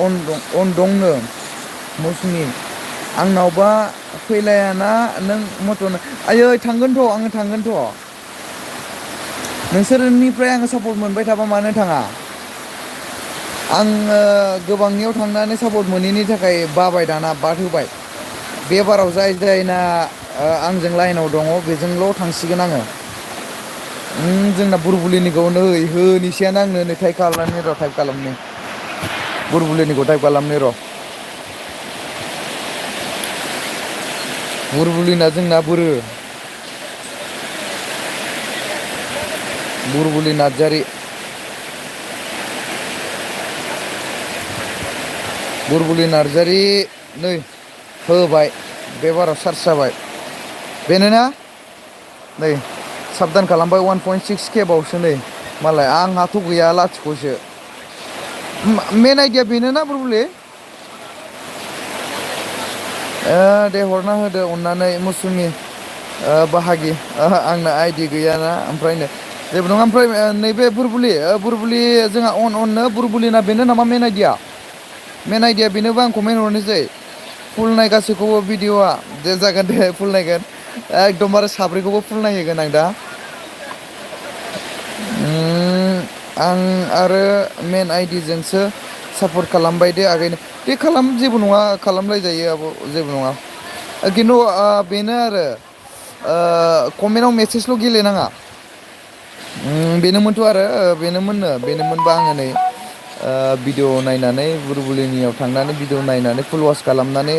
अन दंनो मौसुमि आंनावबा फैलायाना नों मट'नो आयै थांगोनथ' आङो थांगोनथ' नोंसोरनिफ्राय आङो सापर्ट मोनबाय थाबा मानो थाङा आङो गोबांनियाव थांनानै सापर्ट मोनैनि थाखाय बाबाय दाना बाद होबाय बे बाराव जायना आंजों लाइनाव दङ बेजोंल' थांसिगोन आङो जोंना बुरबुलिनिखौ नै होनिसैयानो आंनो नै टाइप खालामनि बुरबुलिनिखौ टाइप खालामनि र' बुरबुलिना जोंना बुरबुलि नार्जारि बुरबुलि नार्जारि नै होबाय बे बाराव सार्ज जाबाय बेनोना नै साबधान खालामबाय 1.6K बावसो नै मालाय आंहाथ' गैया लाथिख'सो मेन आइडिया बेनोना बुरबुलि दे हरना होदो अननानै मौसुमि बाहागि आंना आइडि गैयाना ओमफ्रायनो जेबो नङा ओमफ्राय नैबे बुरबुलि जोंहा अननो बुरबुलिना बेनो नामा मेन आइडिया बेनोबा आं कमेन्ट हरनोसै फुल नाय गासैखौबो भिडिअआ दे जागोन दे फुल नायगोन एकदमबारे साब्रैखौबो फुल नायहोगोन आं दा आं आरो मेन आइडिजोंसो सापर्ट खालामबाय दे आगैनो दे जेबो नङा खालामलायजायो आब' जेबो नङा खिन्थु बेनो आरो कमेन्टआव मेसेजल' गेलेनाङा बेनोमोनथ' आरो बेनोमोनबा आङो नै भिडिअ नायनानै बुरबुलिनियाव थांनानै भिडिअ नायनानै फुल वास खालामनानै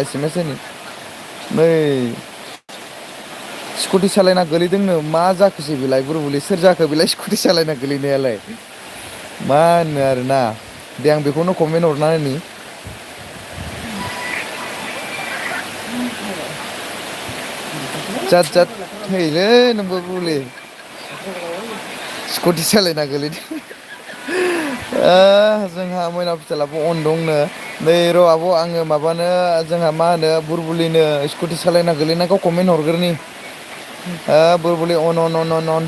SMS होनि नै स्कुटि सालायना गोलैदोंनो मा जाखोसै बेलाय बुरबुलि सोर जाखो बेलाय स्कुटि सालायना गोलैनायालाय मा होनो आरोना दे आं बेखौनो कमेन्ट हरना होनि जाद जाद थैलै नोंबो बुरबुलि स्कुटि सालायना गोलैदों जोंहा मैना फिसालाबो अन दंनो नै र' आब' आङो माबानो जोंहा मा होनो बुरबुलिनो स्कुटि सालायना गोलैनायखौ कमेन्ट हरग्रोनि बुरबुलि अन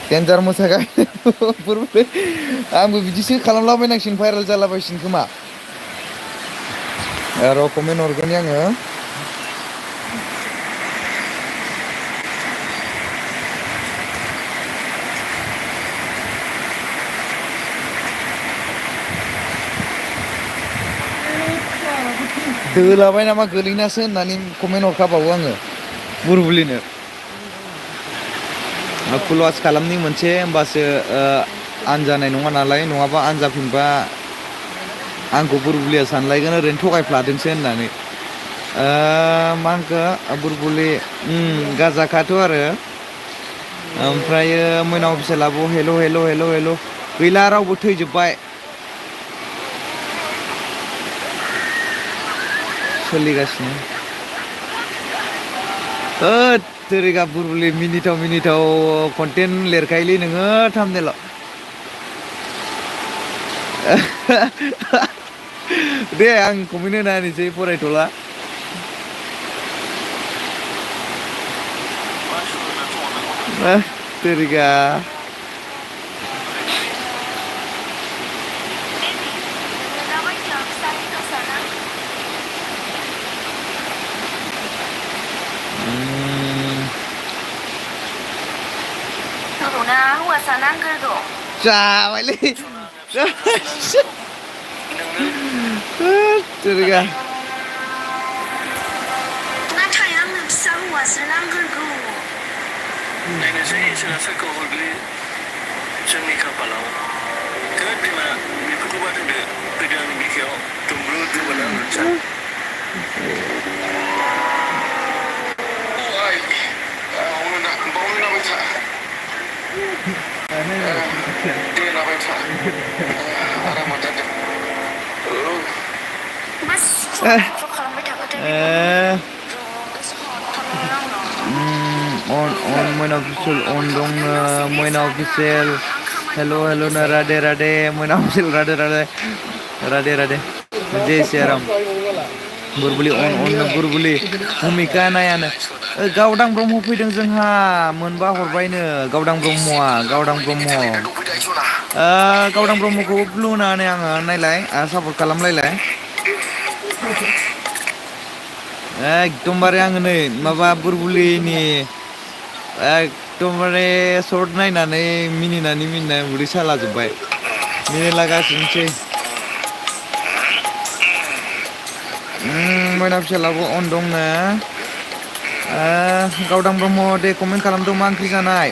देन्जार मोसागासिनो बुरबुलि आंबो बिदिसो खालामलाबायनांसिगोन भाइरेल जालाबायसिगोन खोमा र' कमेन्ट हरग्रोनि आङो दोलाबाय नामा गोलैनासो होननानै कमेन्ट हरखाबावो आङो बुरबुलिनो फल'वार्स खालामनि मोनसे होमबासो आनजानाय नङा नालाय नङाबा आनजाफिनबा आंखौ बुरबुलिया सानलायगोन ओरैनो थगायफ्लादोंसो होननानै मा होनखो बुरबुलि गाजाखाथ' आरो ओमफ्रायो मैना अफिसियेलाबो हेल' हेल' हेल' हेल' गैला रावबो थैजोब्बाय सोलिगासिनो होद तेरिका बुरबुलि मिनिथाव कन्टेन्ट लिरखायोलै नोङो थाम्बनेलाव दे आं कमेन्ट होना होनोसै फरायथ'ला तेरिका जाबायलै तेरिका नाथाय आंनो फिसा हौवासो नांगोरगौ नायनोसै इसोरा सोरखौ हरग्रोयो जोंनि खाफालाव गोद बिमा बेफोरखौ बादोंदो फैदो आंनि बिखायाव दुमब्रु दुमबोला मोनसा बावनो लाबाय था दे लाबाय था आराम मोनजादों बस खालामबाय थाखो on मैना अफिसियेल on दंनो मैना अफिसियेल हेल' नो राधे राधे मैना अफिसियेल राधे जय सियाराम बुरबुलि on बुरबुलि भुमिका नायानो गावदां ब्रह्म फैदों जोंहा मोनबा हरबायनो गावदां ब्रह्मआ गावदां ब्रह्मखौ ब्लु होनानै आङो नायलाय सापर्ट खालामलायलाय एकदमबारे आङो नै माबा बुरबुलिनि एकदमबारे सर्ट नायनानै मिनिनानै उदै सालाजोब्बाय मिनिलागासिनोसै मैना फिसालाबो अन दंनो गावदां ब्रह्म दे कमेन्ट खालामदों मा ओंख्रि जानाय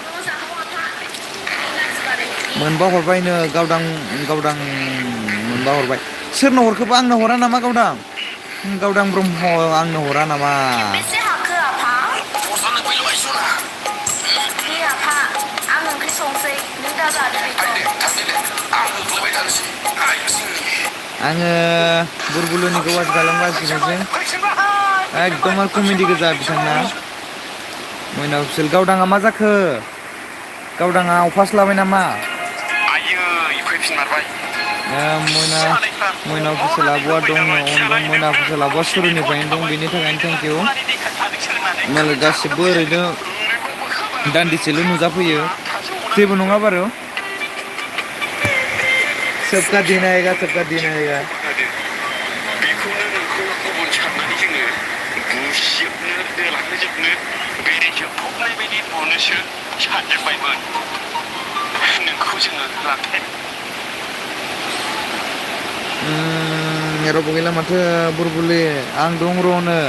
मोनबा हरबायनो गावदां मोनबा हरबाय सोरनो हरखोबा आंनो हरा नामा गावदां ब्रह्म आंनो हरा नामा आङो बुरबुलिनिखौ वाच खालामगासिनोसै एकदमबारे कमेडि गोजा बिथांना मैना अफिसियेल गावदाङा मा जाखो गावदाङा अफास लाबाय नामा मैना अफिसियेल आब'आ दं मैना अफिसियेल आब'आ सुरुनिफ्रायनो दं बेनि थाखायनो थेंक इउ मालाय गासिबो ओरैनो दान्दिसेल' नुजाफैयो जेबो नङा बारु सबका दिन आएगा बेखौनो नोंखौ गुबुन साननानै जोङो गुसिबनो देलाहोजोबनो बेरेजोबफबनाय बायदि नुनोसो सानजोब्बायमोन नोंखौ जोङो लांफेन रावबो गैला माथो बुरबुलि आं दं र'नो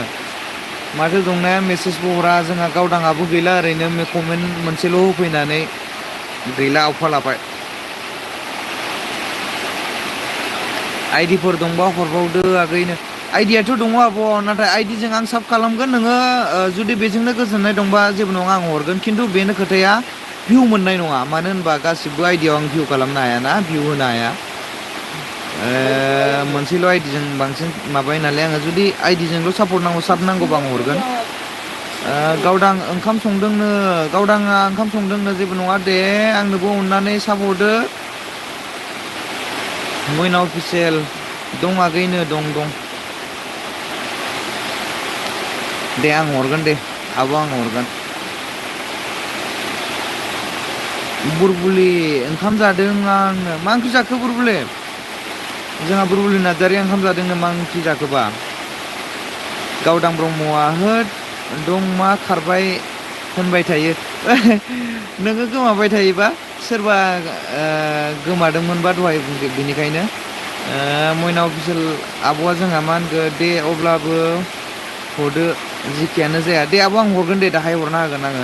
माथो दंनाया मेसेजबो हरा जोंहा गावदाङाबो गैला ओरैनो कमेन्ट मोनसेल' होफैनानै गैला आवफा लाबाय आइडिफोर दंबा हरबावदो आगैनो आइडियाथ' दङ आब' नाथाय आइडिजों आं साब खालामगोन नोङो जुदि बेजोंनो गोजोननाय दंबा जेबो नङा आं हरगोन खिन्थु बेनो खोथाया भिउ मोननाय नङा मानो होनबा गासिबो आइडियाव आं भिउ खालामनो हायाना भिउ होनो हाया मोनसेल' आइडिजों बांसिन माबायो नालाय आङो जुदि आइडिजोंल' सापर्ट नांगौ साब नांगौबा आं हरगोन गावदां ओंखाम संदोंनो गावदाङा ओंखाम संदोंनो जेबो नङा दे आंनोबो अननानै साब हरदो मैना अफिसियेल दं आगैनो दं दे आं हरगोन दे आब' आं हरगोन बुरबुलि ओंखाम जादों आङो मा ओंख्रि जाखो बुरबुलि जोंहा बुरबुलि नार्जारिया ओंखाम जादोंनो मा ओंख्रि जाखोबा गावदां ब्रह्मआ होद दं मा खारबाय होनबाय थायो नोङो गोमाबाय थायोबा सोरबा गोमादोंमोनबा दहाय बेनिखायनो मैना अफिसियेल आब'आ जोंहा मा होनगोन दे अब्लाबो हरदो जिखियानो जाया दे आब' आं हरगोन दे दाहाय हरना होगोन आङो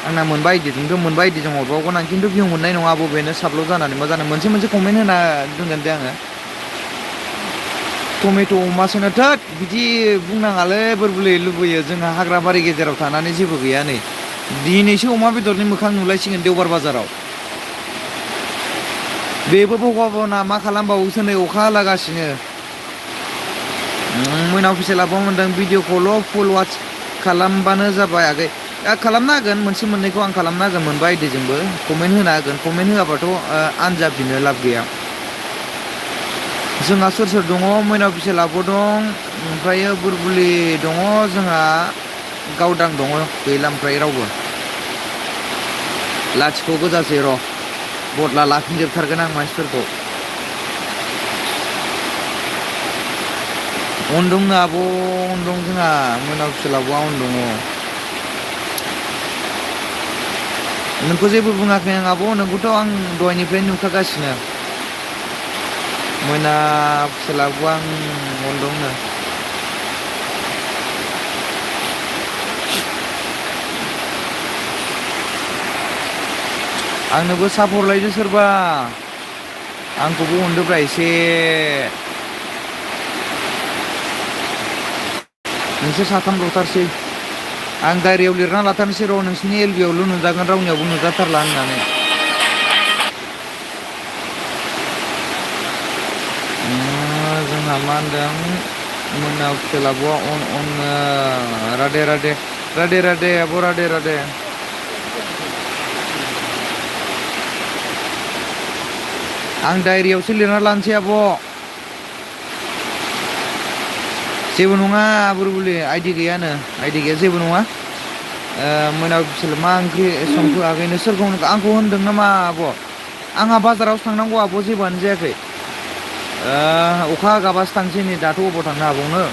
आंना मोनबा आइडिजोंथ' मोनबा आइडिजों हरबावगोन आं खिन्थु भिउ मोननाय नङा बबेनो साबल' जानानै मा जानो मोनसे कमेन्ट होना दोनगोन दे आङो टमेट' अमासोनो थोद बिदि बुंनाङालै बुरबुलि लुबैयो जोंहा हाग्रा बारि गेजेराव थानानै जेबो गैया नै दिनैसो अमा बेदरनि मोखां नुलायसिगोन देवबार बाजाराव बेबो भगबाना मा खालामबावोसो नै अखा हालागासिनो मैना अफिसियेल आब' मोनदों भिडिअखौल' फुल वाच खालामबानो जाबाय आगै खालामना होगोन मोनसे मोननैखौ आं खालामना होगोन मोनबा आइडिजोंबो कमेन्ट होना होगोन कमेन्ट होआबाथ' आनजाफिनो लाब गैया जोंहा सोर दङ मैना अफिसियेल आब' दं ओमफ्रायो बुरबुलि दङ जोंहा गावदां दङ गैला ओमफ्राय रावबो लाथिख' गोजासै र' बदला लाफिनजोबथारगोन आं मानसिफोरखौ अनदंनो आब' अनदं जोंहा मैना अफिसियेल आब'आ अनदङ नोंखौ जेबो बुङाखै आं आब' नोंखौथ' आं दहायनिफ्रायनो नुखागासिनो मैना अफिसियेल आब'आ आं अनदंनो आंनोबो साप हरलायदो सोरबा आंखौबो अनदोब्रा एसे नोंसोर साथाम ल'थारसै आं डायरियाव लिरना लाथारनोसै र' नोंसिनि एलबियावल' नुजागोन रावनियावबो नुजाथारला होननानै जोंहा मा होनदों मैना अफिसियेल आब'आ राधे आब' राधे आं डायरियावसो लिरना लानोसै आब' जेबो नङा बुरबुलि आइडि गैयानो आइडि गैया जेबो नङा मैना अफिसियेल मा ओंख्रि संखो आगैनो सोरखौ आंखौ होनदों नामा आब' आंहा बाजारावसो थांनांगौ आब' जेबोआनो जायाखै अखा हागाबासो थांसै नै दाथ' अबाव थांनो हाबावनो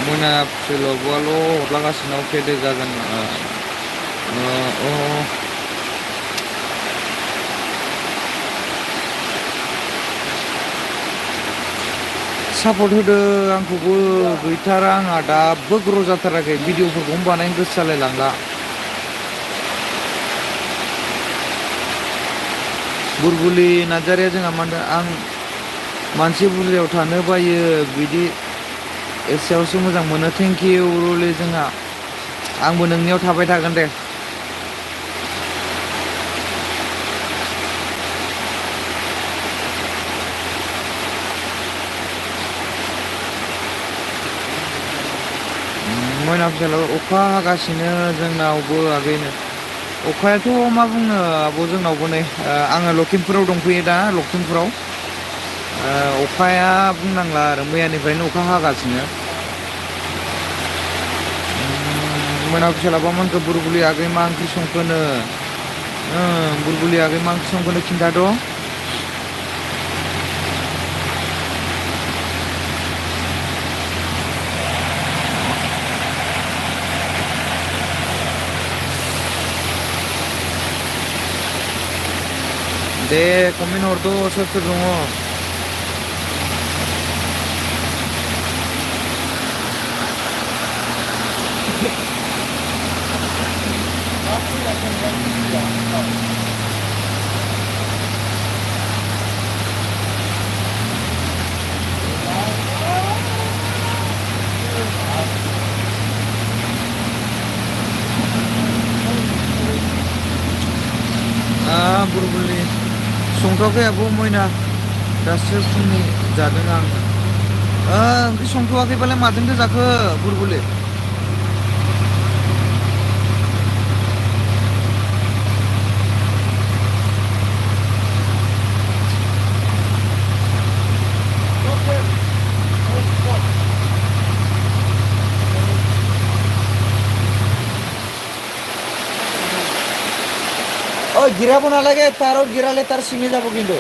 मैना अफिसियेल आब'आल' हरलागासिनो अके दे जागोन सापर्ट होदो आंखौबो गैथारा आंहा दाबो ग्र' जाथाराखै भिडिअफोरखौनो बानायनो गोसो जालायलांला बुरबुलि नार्जारिया जोंहा मा होनदों आं मानसि बुरजायाव थानो बायो बिदि एसेयावसो मोजां मोनो थेंक इउ रुलि जोंहा आंबो नोंनियाव थाबाय थागोन दे मैना अफिसियेलाव अखा हागासिनो जोंनावबो आगैनो अखायाथ' मा बुंनो आब' जोंनावबो नै आङो लखिमपुराव दंफैयो दा लखिमपुराव अखाया बुंनांला आरो मैयानिफ्रायनो अखा हागासिनो मैना अफिसियेल आब'आ मोनखौ बुरबुलि आगै मा ओंख्रि संखोनो बुरबुलि आगै मा ओंख्रि संखोनो खिन्थाद' दे कमेन्ट हरद' सोर दङ संथ'वाखै आब' मैना दासो फुंनि जादों आं ओंख्रि संथ'वाखैबालाय माजोंथो जाखो बुरबुलि ওই গিরাবো নালাগে তারও গিরালে তার সিঙে যাবো কিন্তু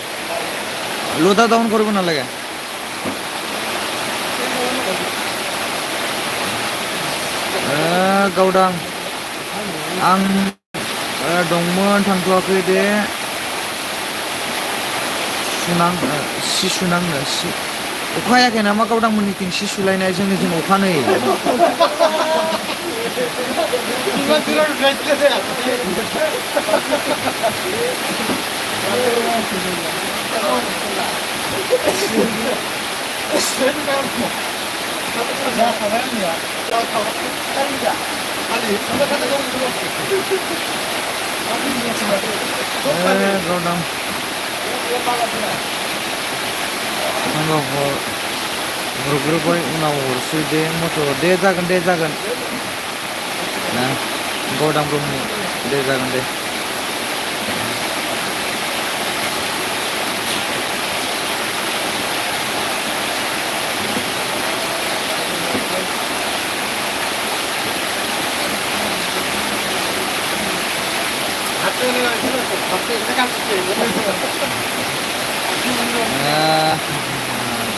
লোদা ডাউন করবো নালাগে गावदां आं दंमोन थांथ'वाखै दे सि सुनांनो सि अखा हायाखै नामा गावदां मोननिथिं सि सुलायनाय जोंनिथिं अखा नै गावदां आंनाव हरग्रोबाय उनाव हरसै दे मथ' दे जागोन ना गावदां ब्रह्म दे जागोन दे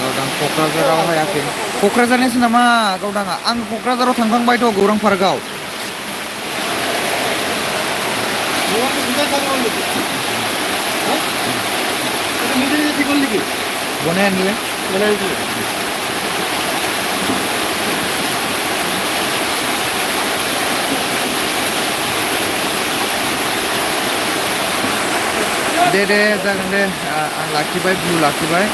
गावदां क'क्राझाराव हायाखै क'क्राझारनिसो नामा गावदाङा आं क'क्राझाराव थांखांबायथ' गौरां पार्कआव बनायानिले दे जागोन दे आं लाखिबाय ब्लु लाखिबाय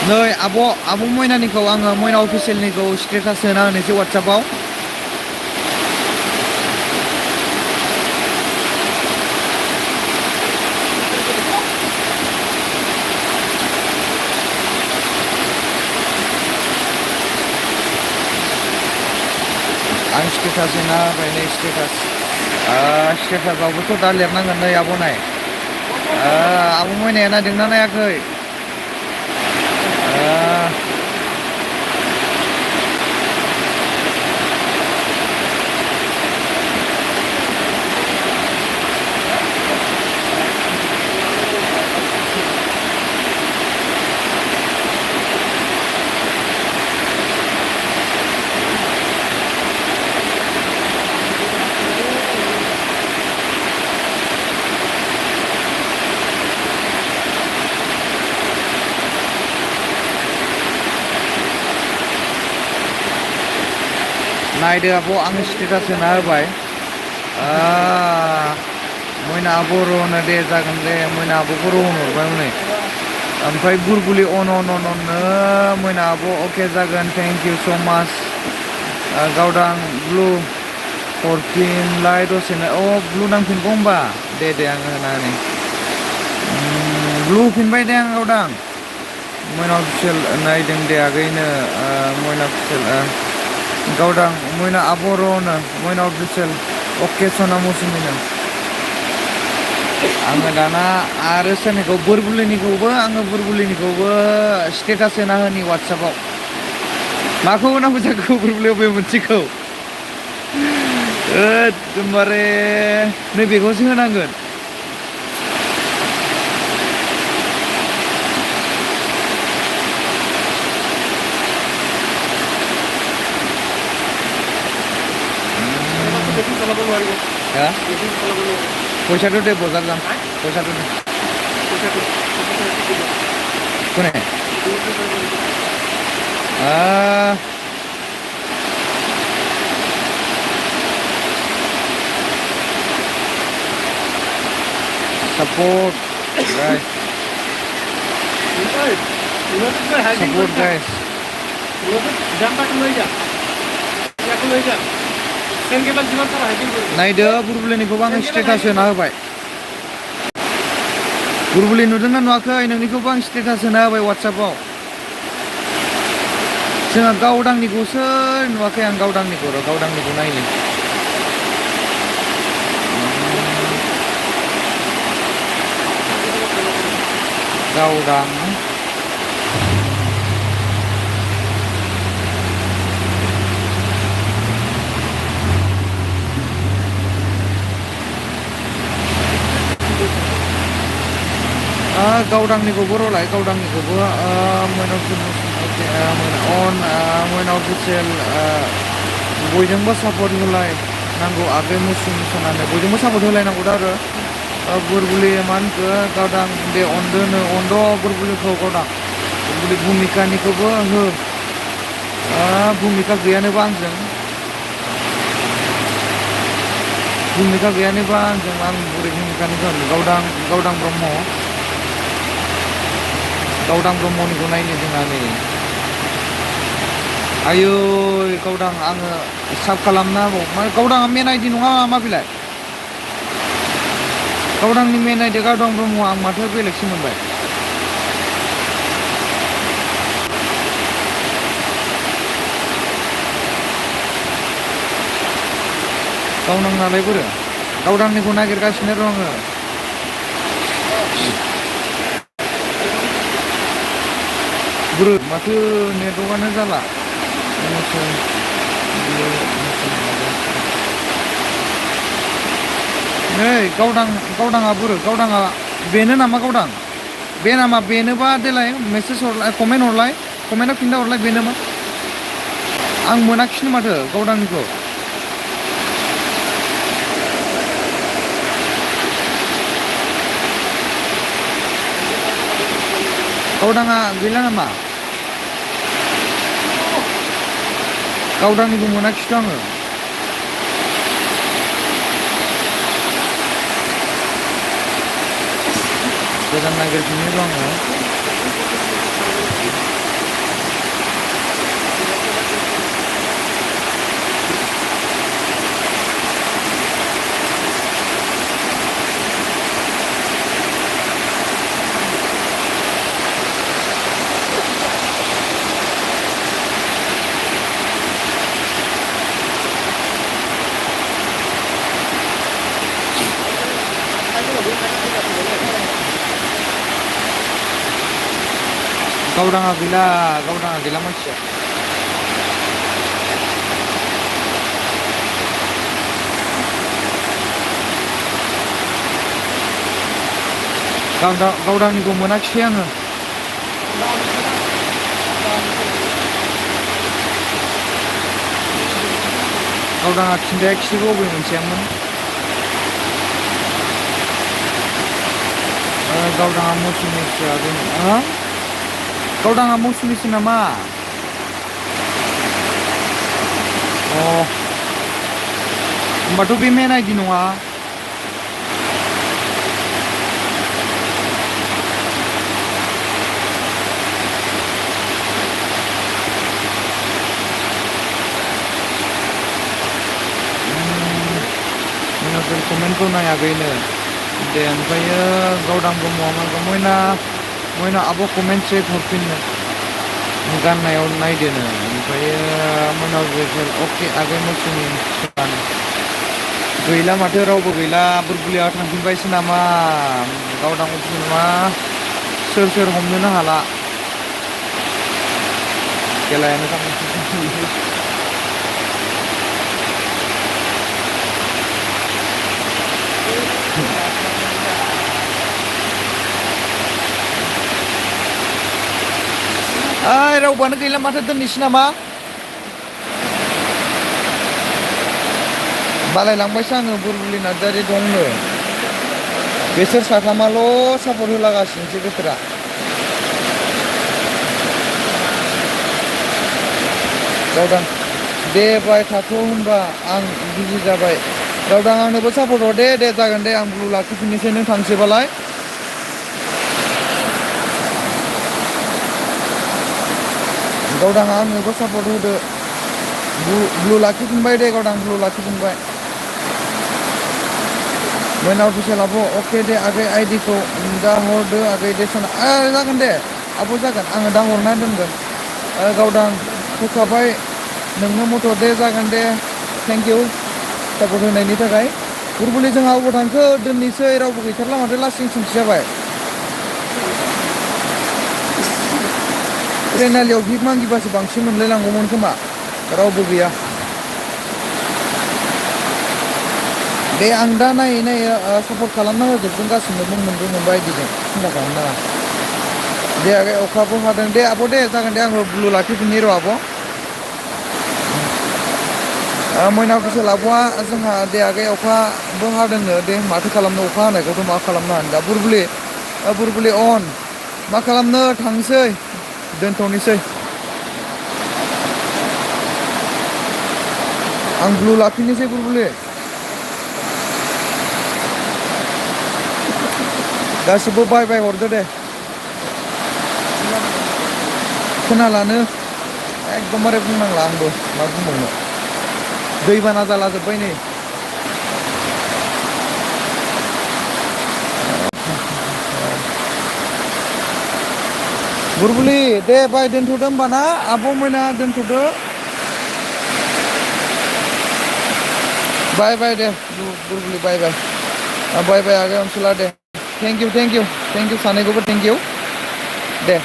नै आब' मैनानिखौ आङो मैना अफिसियेलनिखौ स्टेटास होना होनोसै वाट्सएपआव आं स्टेटास होना होबाय नै स्टेटासआवबोथ' दा लिरनांगोन नै आब' नाय आब' मैनाया नायदोंना नायाखै नायदो आब' आं स्टेटास होना होबाय मैना आब' र'नो दे जागोन दे मैना आब'खौ र' होनहरबाय हनै ओमफ्राय बुरबुलि अन मैना आब' अके जागोन थेंक इउ स' माच गावदां ब्लु हरफिनलाय दसेनो ब्लु नांफिनगौ होमबा दे आङो होना नै ब्लु होफिनबाय दे आं गावदां मैना अफिसियेल नायदों दे आगैनो मैना अफिसियेल गावदां मैना आब' र'नो मैना अफिसियेल अके सनामुसिनो आङो दाना आरो सोरनिखौ बुरबुलिनिखौबो स्टेटास होना होनि वाट्सएपआव माखौ होनांगौ जाखो बुरबुलि बबे मोनसेखौ एकदमबारे नैबेखौसो होनांगोन পইচাটো দে বজাৰ যাম পইচাটো দে কোনে support guys support guys नायदो बुरबुलिनिखौबो आङो स्टेटास होना होबाय बुरबुलि नुदोंना नुवाखै नोंनिखौबो आं स्टेटास होना होबाय वाट्सएपआव जोंहा गावदांनिखौसो नुवाखै आं गावदांनिखौ र' गावदांनिखौ नायनि गावदां गावदांनिखौबो र'लाय गावदांनिखौबो मोनाव अफिसियेल बयजोंबो सापर्ट होलाय नांगौ आगै मोसानो बयजोंबो सापर्ट होलायनांगौ दा आरो बुरबुलि मा होनखो गावदां दे अन्द' बुरबुलिखौ गावदां बुरबुलि भुमिकानिखौबो हो भुमिका गैयानोबा आंजों भुमिका गैयानोबा आंजों आं बोरै भुमिकानिखौ गावदां ब्रह्म गावदां ब्रह्मनिखौ नायनो जोंहा नै आयौ गावदां आङो साब खालामना गावदाङा मेन आइडि नङा मा बिलाय गावदांनि मेन आइडि गावदां ब्रह्म आं माथो बेलेगसो मोनबाय गावदांनालाय बोरो गावदांनिखौ नागिरगासिनो दं आङो बुरो माथो नेटवर्कआनो जाला नै गावदाङा बुरो गावदाङा बेनो नामा गावदां बे नामा बेनोबा देलाय मेसेज हरलाय कमेन्टआव खिन्था हरलाय बेनोमा आं मोनाखिसैनो माथो गावदांनिखौ गावदाङा गैला नामा गावदांनिखौ मोनाखिसै आङो गोदान नागिरफिननो दं आङो गावदाङा गैला मानसिया गावदांनिखौ मोनाखिसै आङो गावदाङा खिन्थायाखिसैबो बबे मोनसेयामोन गावदाङा मौसुमिसो गावदाङा मौसुमिसो नामा होमबाथ' बे मेन आइडि नङा कमेन्टखौ नायाखैनो दे ओमफ्रायो गावदां ब्रह्मआ मोना आब' कमेन्ट चेक हरफिननो गाननायाव नायदोनो ओमफ्रायो मोनाव जेकेल अके आगै मौसुमि गैला माथो रावबो गैला बुरबुलियाव थांफिनबायसो नामा गावदां मा सोर हमनोनो हाला खेलायानो थांफिन रावबोआनो गैला माथो दोननोसै नामा बालायलांबायसो आङो बुरबुलि नार्जारि दंनो बिसोर साथामाल' सापर्ट होलागासिनोसै बोथोरा गावदां दे बाय थाथ' होनबा आं बिजि जाबाय गावदां आंनोबो सापर्ट हर दे जागोन दे आं ब्लु लाखिफिननोसै नों थांसैबालाय गावदाङा आंनोबो सापर्ट होदो ब्लु लाखिफिनबाय दे गावदां ब्लु लाखिफिनबाय मोना अफिसियेल आब' अके दे आगै आइडिखौ दा हरदो आगै दे सना जागोन दे आब' जागोन आङो दा हरना दोनगोन गावदां होखाबाय नोंनो मथ' दे जागोन दे थेंक इउ सापर्ट होनायनि थाखाय बुरबुलि जोंहा अबाव थांखो दोननोसै रावबो गैथारला माथो लास्टिं सिमसो जाबाय ट्रेनालियाव भिक मांगिबासो बांसिन मोनलायलांगौमोन खोमा रावबो गैया दे आं दा नायै नायै सापर्ट खालामना होजोबगोन गासिनोबो मोनबाय आइडिजों सिन्था खालामनाङा दे आगै अखाबो हादों दे आब' दे जागोन दे आङो ब्लु लाखिफिननि र' आब' मैना अफिसियेल आब'आ जोंहा दे आगै अखाबो हादोंनो दे माथो खालामनो अखा हानायखौथ' मा खालामनो हानो दा बुरबुलि अन मा खालामनो थांसै दोनथ'नोसै आं ब्लु लाफिननोसै बुरबुलि गासिबो बाय बाय हरदो दे खोनालानो एकदमबारे बुंनांला आंबो मा बुंबावनो दैबाना जाला जोब्बाय नै बुरबुलि दे बाय दोनथ'दो होमबा ना आब' मोना दोनथ'दो बाय बाय दे बुरबुलि बाय बाय आगै अनसुला दे थेंक इउ सानैखौबो थेंक इउ दे